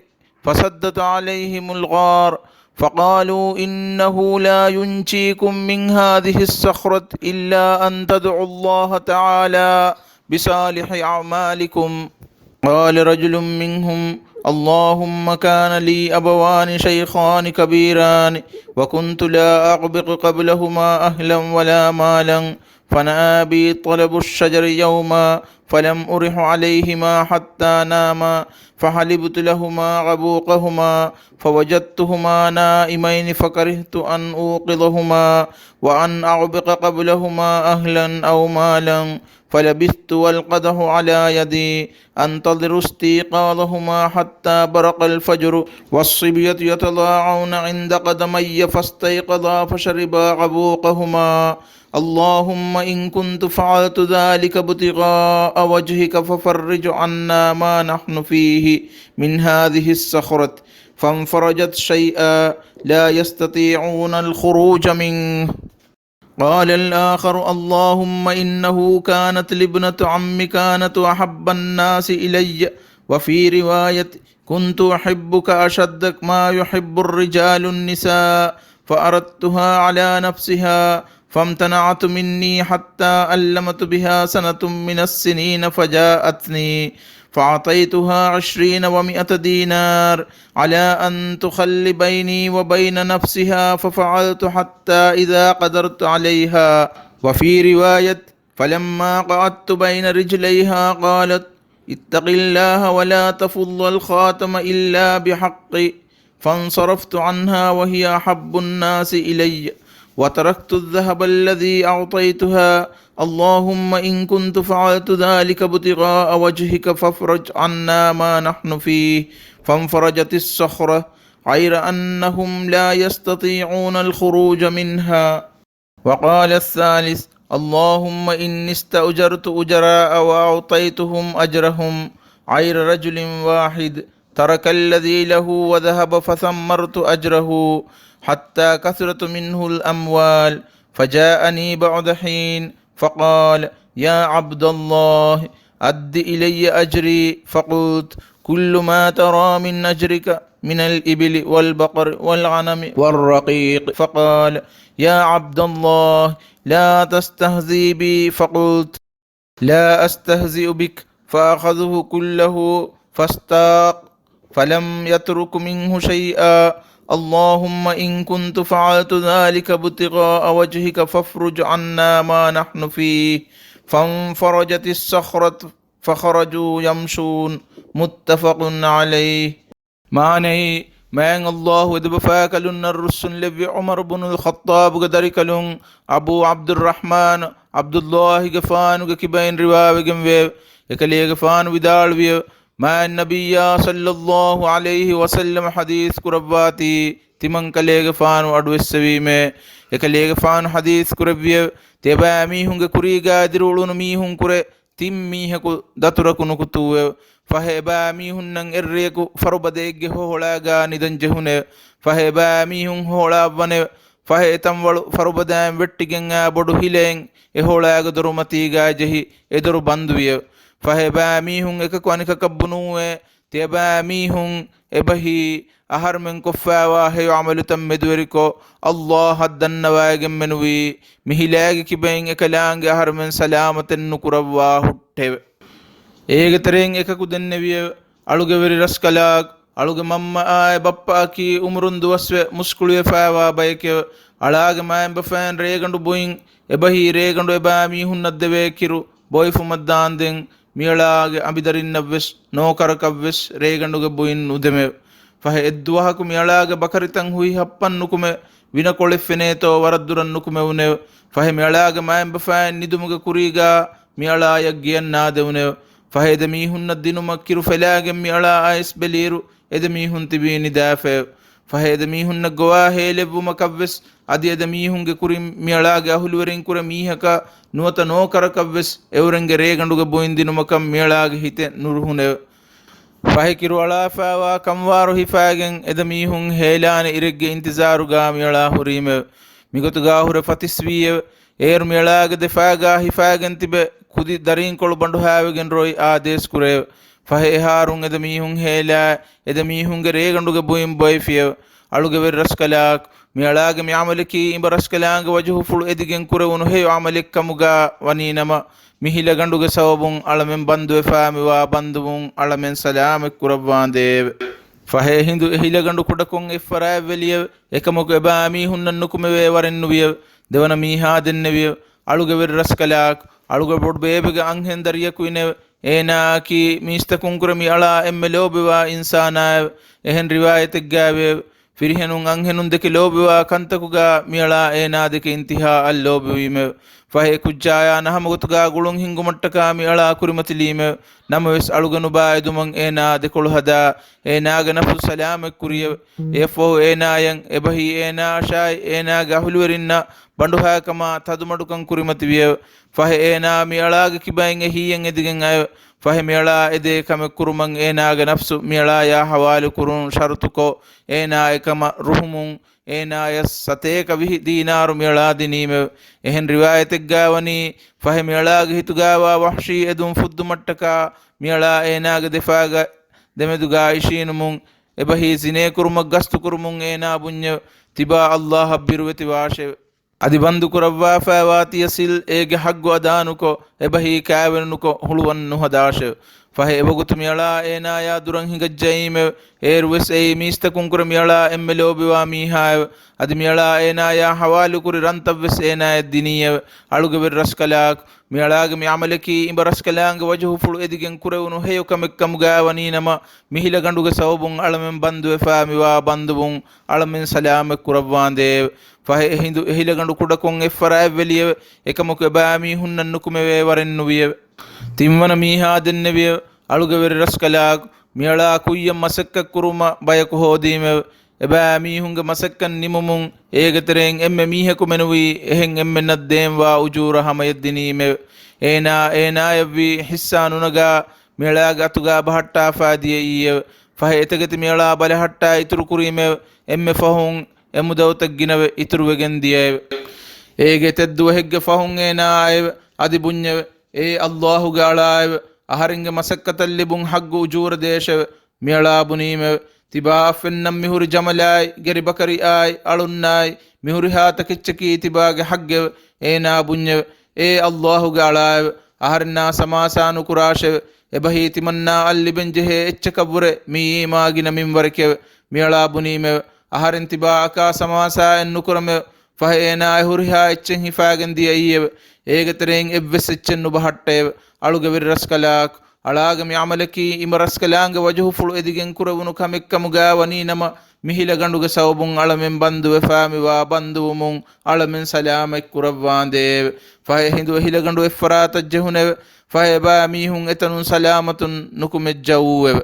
فسدت عليهم الغار، فقالوا: إنه لا ينجيكم من هذه الصخرة إلا أن تدعوا الله تعالى بصالح أعمالكم. قال رجل منهم: اللهم كان لي أبوان شيخان كبيران، وكنت لا أعبق قبلهما أهلا ولا مالا، فنأى بي طلب الشجر يوما، فلم أرح عليهما حتى ناما، فحلبت لهما عبوقهما، فوجدتهما نائمين، فكرهت أن أوقظهما، وأن أعبق قبلهما أهلا أو مالا، فلبثت والقدح على يدي أنتظر استيقاظهما حتى برق الفجر، والصبية يتلاعون عند قدمي، فاستيقظا فشربا عبوقهما. اللهم إن كنت فعلت ذلك ابتغاء وجهك ففرج عنا ما نحن فيه من هذه الصخرة، فانفرجت شيئا لا يستطيعون الخروج منه. قال الآخر: اللهم إنه كانت لابنة عم كانت أحب الناس إلي، وفي رواية: كنت أحبك أشد ما يحب الرجال النساء، فأردتها على نفسها، فامتنعت مني حتى ألمت بها سنة من السنين، فجاءتني، فأعطيتها عشرين ومائة دينار، على أن تخل بيني وبين نفسها، ففعلت حتى إذا قدرت عليها. وفي رواية: فلما قعدت بين رجليها قالت: اتق الله ولا تفض الخاتم إلا بحقه، فانصرفت عنها وهي أحب الناس إلي، وتركت الذهب الذي أعطيتها. اللهم إن كنت فعلت ذلك ابتغاء وجهك فافرج عنا ما نحن فيه. فانفرجت الصخرة، غير أنهم لا يستطيعون الخروج منها. وقال الثالث: اللهم إني استأجرت أجراء وأعطيتهم أجرهم، غير رجل واحد، ترك الذي له وذهب فثمرت أجره، حتى كثرت منه الأموال، فجاءني بعد حين فقال: يا عبد الله، أد إلي أجري. فقلت: كل ما ترى من أجرك من الإبل والبقر والغنم والرقيق. فقال: يا عبد الله، لا تستهزئ بي. فقلت: لا أستهزئ بك. فأخذه كله فاستاق، فلم يترك منه شيئا. اللهم إن كنت فعلت ذلك ابتغاء وجهك فافرج عنا ما نحن فيه. فانفرجت الصخرة فخرجوا يمشون. متفق عليه. މާނައީ، މާތް ﷲ އެދެބަފާކަލުންނަށް ރުއްސުންލެއްވި ޢުމަރު ބުނުލް ޚައްޠާބުގެ ދަރިކަލުން އަބޫ ޢަބްދުއްރަޙްމާން ޢަބްދުﷲގެފާނުގެ ކިބައިން ރިވާވެގެންވެއެވެ. އެކަލޭގެފާނު ވިދާޅުވިއެވެ. މާތް ނަބިއްޔާ ޞައްލަﷲ ޢަލައިހި ވަސައްލަމަ ޙަދީޘް ކުރައްވާތީ، ތިމަންކަލޭގެފާނު އަޑުއެއްސެވީމޭ. އެކަލޭގެފާނު ޙަދީޘް ކުރެއްވިއެވެ. ތިޔަބައިމީހުންގެ ކުރީގާ އެދިރިއުޅުނު މީހުންކުރެ ތިން މީހަކު ދަތުރަކު ނުކުތުއެވެ. ފަހެ އެބައިމީހުންނަށް އެއްރެޔަކު ފަރުބަދައެއްގެ ހޮހޮޅާގާ ނިދަން ޖެހުނެވެ. ފަހެ އެބައިމީހުން ހޮހޮޅާއްވަނެވެ. ފަހެ އެތަންވަޅު ފަރުބަދައިން ވެއްޓިގެން އާ ބޮޑު ހިލައެއް އެ ހޮޅާގެ ދޮރުމަތީގާ ޖެހި އެ ދޮރު ބަންދުވިއެވެ. ފަހެ އެބައިމީހުން އެކަކު އަނިކަކަށް ބުނޫއެވެ. ތިޔަބައިމީހުން އެބަހީ އަހަރުމެން ކޮށްފައިވާ ހެޔޮ ޢަމަލުތައް މެދުވެރިކޮށް، ﷲ އަށް ދަންނަވައިގެންމެނުވީ، މި ހިލާގެ ކިބައިން އެކަލާނގެ އަހަރުމެން ސަލާމަތެއް ނުކުރައްވާ ހުއްޓެވެ. އޭގެ ތެރެއިން އެކަކު ދެންނެވިއެވެ. އަޅުގެ ވެރި ރަސްކަލާކޮ، އަޅުގެ މަންމައާއި ބައްޕައަކީ އުމުރުން ދުވަސްވެ މުސްކުޅިވެފައިވާ ބައެކެވެ. އަޅާގެ މައިންބަފައިން ރޭގަނޑު ބުއިން އެބަހީ ރޭގަނޑު އެބައިމީހުންނަށް ދެވޭ ކިރު ބޮއެފުމަށް ދާންދެން މިއަޅާގެ އަނބިދަރިންނަށްވެސް ނޯކަރަކަށްވެސް ރޭގަނޑުގެ ބުއިން ނުދެމެވެ. ފަހެ އެއްދުވަހަކު މިއަޅާގެ ބަކަރިތައް ހުއި ހައްޕަން ނުކުމެ، ވިނަ ކޮޅެއް ފެނޭތޯ ވަރަށް ދުރަށް ނުކުމެވުނެވެ. ފަހެ މިއަޅާގެ މައިންބަފައިން ނިދުމުގެ ކުރީގާ މިއަޅާޔަށް ގެޔަށް ނާދެވުނެވެ. ފަހެ އެދެމީހުންނަށް ދިނުމަށް ކިރު ފެލާގެން މިއަޅާ އައިސް ބެލިއިރު، އެދެމީހުން ތިބީ ނިދާފައެވެ. ފަހެ އެދެމީހުންނަށް ގޮވާ ހޭލެއްވުމަކަށްވެސް އަދި އެދެމީހުންގެ ކުރިން މިއަޅާގެ އަހުލުވެރިންކުރެ މީހަކަށް ނުވަތަ ނޯކަރަކަށްވެސް އެއުރެންގެ ރޭގަނޑުގެ ބުއިން ދިނުމަކަށް މިއަޅާގެ ހިތެއް ނުރުހުނެވެ. ފަހެ ކިރު އަޅާފައިވާ ކަންވާރު ހިފާގެން އެދެމީހުން ހޭލާނެ އިރެއްގެ އިންތިޒާރުގާ މިއަޅާ ހުރީމެވެ. މިގޮތުގާ ހުރެ ފަތިސްވީއެވެ. އޭރު މިއަޅާގެ ދެފާގާ ހިފާގެން ތިބެ ކުދި ދަރީންކޮޅު ބަނޑުހާވެގެން ރޮއި އާދޭސް ކުރެއެވެ. ފަހެ އެހާރުން އެދެމީހުން ހޭލާ އެދެމީހުންގެ ރޭގަނޑުގެ ބުއިން ބޮއެފިއެވެ. އަޅުގެ ވެރި ރަސްކަލާކު، މިއަޅާގެ މި އަމަލަކީ އިބަ ރަސްކަލާނގެ ވަޖުހުފުޅު އެދިގެން ކުރެވުނު ހެޔޮ އަމަލެއް ކަމުގާ ވަނީނަމަ، މި ހިލަގަނޑުގެ ސަބަބުން އަޅަމެން ބަންދުވެފާ މިވާ ބަންދުވުން އަޅަމެން ސަލާމަތް ކުރައްވާނދޭވެ. ފަހެ އެހިނދު އެ ހިލަގަނޑު ކުޑަކޮށް އެއްފަރާތްވެލިއެވެ. އެކަމަކު އެބައިމީހުންނަށް ނުކުމެވޭ ވަރެއްނުވިއެވެ. ދެވަނަ މީހާ ދެންނެވިއެވެ. އަޅުގެ ވެރި ރަސްކަލާކު، އަޅުގެ ބޮޑުބޭބެގެ އަންހެން ދަރިޔަކު އިނެވެ. އޭނާއަކީ މީސްތަކުންކުރެ މިއަޅާ އެންމެ ލޯބިވާ އިންސާނާއެވެ. އެހެން ރިވާޔަތެއްގައިވެއެވެ. ފިރިހެނުން އަންހެނުންދެކެ ލޯބިވާ ކަންތަކުގާ މިއަޅާ އޭނާދެކެ އިންތިހާއަށް ލޯބިވީމެވެ. ފަހެ އެ ކުއްޖާޔާ ނަހަމަގޮތުގާ ގުޅުން ހިންގުމަށްޓަކާ މިއަޅާ ކުރިމަތިލީމެވެ. ނަމަވެސް އަޅުގަނޑު ބާއެދުމަށް އޭނާ ދެކޮޅު ހަދާ، އޭނާގެ ނަފްސު ސަލާމަތް ކުރިއެވެ. އެއަށްފަހު އޭނާޔަށް އެބަހީ އޭނާއަށާއި އޭނާގެ އަހުލުވެރިންނަށް ބަނޑުހާކަމާ ތަދުމަޑުކަން ކުރިމަތިވިއެވެ. ފަހެ އޭނާ މިއަޅާގެ ކިބައިން އެހީއެއް އެދިގެން އައެވެ. ފަހެ މިއަޅާ އެދޭ ކަމެއް ކުރުމަށް އޭނާގެ ނަފްސު މިއަޅާޔާ ހަވާލުކުރުން ޝަރުތުކޮށް، އޭނާ އެކަމަށް ރުހުމުން، އޭނާޔަށް ސަތޭކަ ވިހި ދީނާރު މިއަޅާ ދިނީމެވެ. އެހެން ރިވާޔަތެއްގާ ވަނީ، ފަހެ މިއަޅާގެ ހިތުގާވާ ވަޙްޝީ އެދުން ފުއްދުމަށްޓަކާ މިއަޅާ އޭނާގެ ދެފާގަ ދެމެދުގާ އިށީނުމުން، އެބަހީ ޒިނޭކުރުމަށް ގަސްތުކުރުމުން އޭނާ ބުންޏެވެ. ތިބާ އައްލާހަށް ބިރުވެތިވާށެވެ. އަދި ބަންދުކުރައްވާފައިވާ ތިޔަ ސިލް އޭގެ ޙައްގު އަދާނުކޮށް، އެބަހީ ކާވެނިނުކޮށް ހުޅުވަން ނުހަދާށެވެ. ފަހެ އެވަގުތު މިއަޅާ އޭނާޔާ ދުރަށް ހިނގައްޖައީމެވެ. އޭރުވެސް އެއީ މީސްތަކުންކުރެ މިއަޅާ އެންމެ ލޯބިވާ މީހާއެވެ. އަދި މިއަޅާ އޭނާޔާ ހަވާލުކުރި ރަންތައްވެސް އޭނާޔަށް ދިނީއެވެ. އަޅުގެ ވެރި ރަސްކަލާކު، މިއަޅާގެ މި އަމަލަކީ އިބަ ރަސްކަލާނގެ ވަޖުހުފުޅު އެދިގެން ކުރެވުނު ހެޔޮ ކަމެއް ކަމުގާ ވަނީނަމަ، މި ހިލަގަނޑުގެ ސަބަބުން އަޅަމެން ބަންދުވެފާ މިވާ ބަންދުވުން އަޅަމެން ސަލާމަތް ކުރައްވާނދޭވެ. ފަހެ އެހިނދު އެހިލަގަނޑު ކުޑަކޮށް އެއްފަރާތްވެލިއެވެ. އެކަމަކު އެބައިމީހުންނަށް ނުކުމެވޭ ވަރެއްނުވިއެވެ. ތިންވަނަ މީހާ ދެންނެވިއެވެ. އަޅުގެ ވެރި ރަސްކަލާކު، މިއަޅާ ކުއްޔަށް މަސައްކަތްކުރުމަށް ބަޔަކު ހޯދީމެވެ. އެބައިމީހުންގެ މަސައްކަތް ނިމުމުން އޭގެ ތެރެއިން އެންމެ މީހަކު މެނުވީ އެހެން އެންމެންނަށް ދޭންވާ އުޖޫރަ ހަމަޔަށް ދިނީމެވެ. އޭނާ އޭނާޔަށްވީ ޙިއްސާ ނުނަގާ މިއަޅާގެ އަތުގާ ބަހައްޓާފާ ދިޔައީއެވެ. ފަހެ އެތަކެތި މިއަޅާ ބަލަހައްޓާ އިތުރުކުރީމެވެ. އެންމެ ފަހުން އެ މުދައުތައް ގިނަވެ އިތުރުވެގެން ދިޔައެވެ. އޭގެ ތެއްދުވަހެއްގެ ފަހުން އޭނާ އައެވެ. އަދި ބުންޏެވެ. އޭ އައްލާހުގެ އަޅާއެވެ. އަހަރެންގެ މަސައްކަތަށް ލިބުން ޙައްގު އުޖޫރަ ދޭށެވެ. މިއަޅާ ބުނީމެވެ. ތިބާއަށް ފެންނަން މިހުރި ޖަމަލާއި، ގެރިބަކަރިއާއި، އަޅުންނާއި، މިހުރިހާ ތަކެއްޗަކީ ތިބާގެ ޙައްގެވެ. އޭނާ ބުންޏެވެ. އޭ އައްލާހުގެ އަޅާއެވެ. އަހަރެންނާ ސަމާސާ ނުކުރާށެވެ. އެބަހީ ތިމަންނާއަށް ލިބެންޖެހޭ އެއްޗަކަށްވުރެ މިއީ މާގިނަ މިންވަރެކެވެ. މިއަޅާ ބުނީމެވެ. އަހަރެން ތިބާއަކާ ސަމާސާއެއް ނުކުރަމެވެ. ފަހެ އޭނާ އެ ހުރިހާ އެއްޗެއް ހިފާގެން ދިޔައީއެވެ. އޭގެ ތެރެއިން އެއްވެސް އެއްޗެއް ނުބަހައްޓައެވެ. އަޅުގެ ވެރި ރަސްކަލާކު، އަޅާގެ މި ޢަމަލަކީ އިބަ ރަސްކަލާނގެ ވަޖުހުފުޅު އެދިގެން ކުރެވުނު ކަމެއްކަމުގާ ވަނީނަމަ، މި ހިލަގަނޑުގެ ސަބަބުން އަޅަމެން ބަންދުވެފާ މިވާ ބަންދުވުމުން އަޅަމެން ސަލާމަތް ކުރައްވާނދޭވެ. ފަހެ އެހިނދު އެ ހިލަގަނޑު އެއްފަރާތަށް ޖެހުނެވެ. ފަހެ އެބައިމީހުން އެތަނުން ސަލާމަތުން ނުކުމެއްޖައޫއެވެ.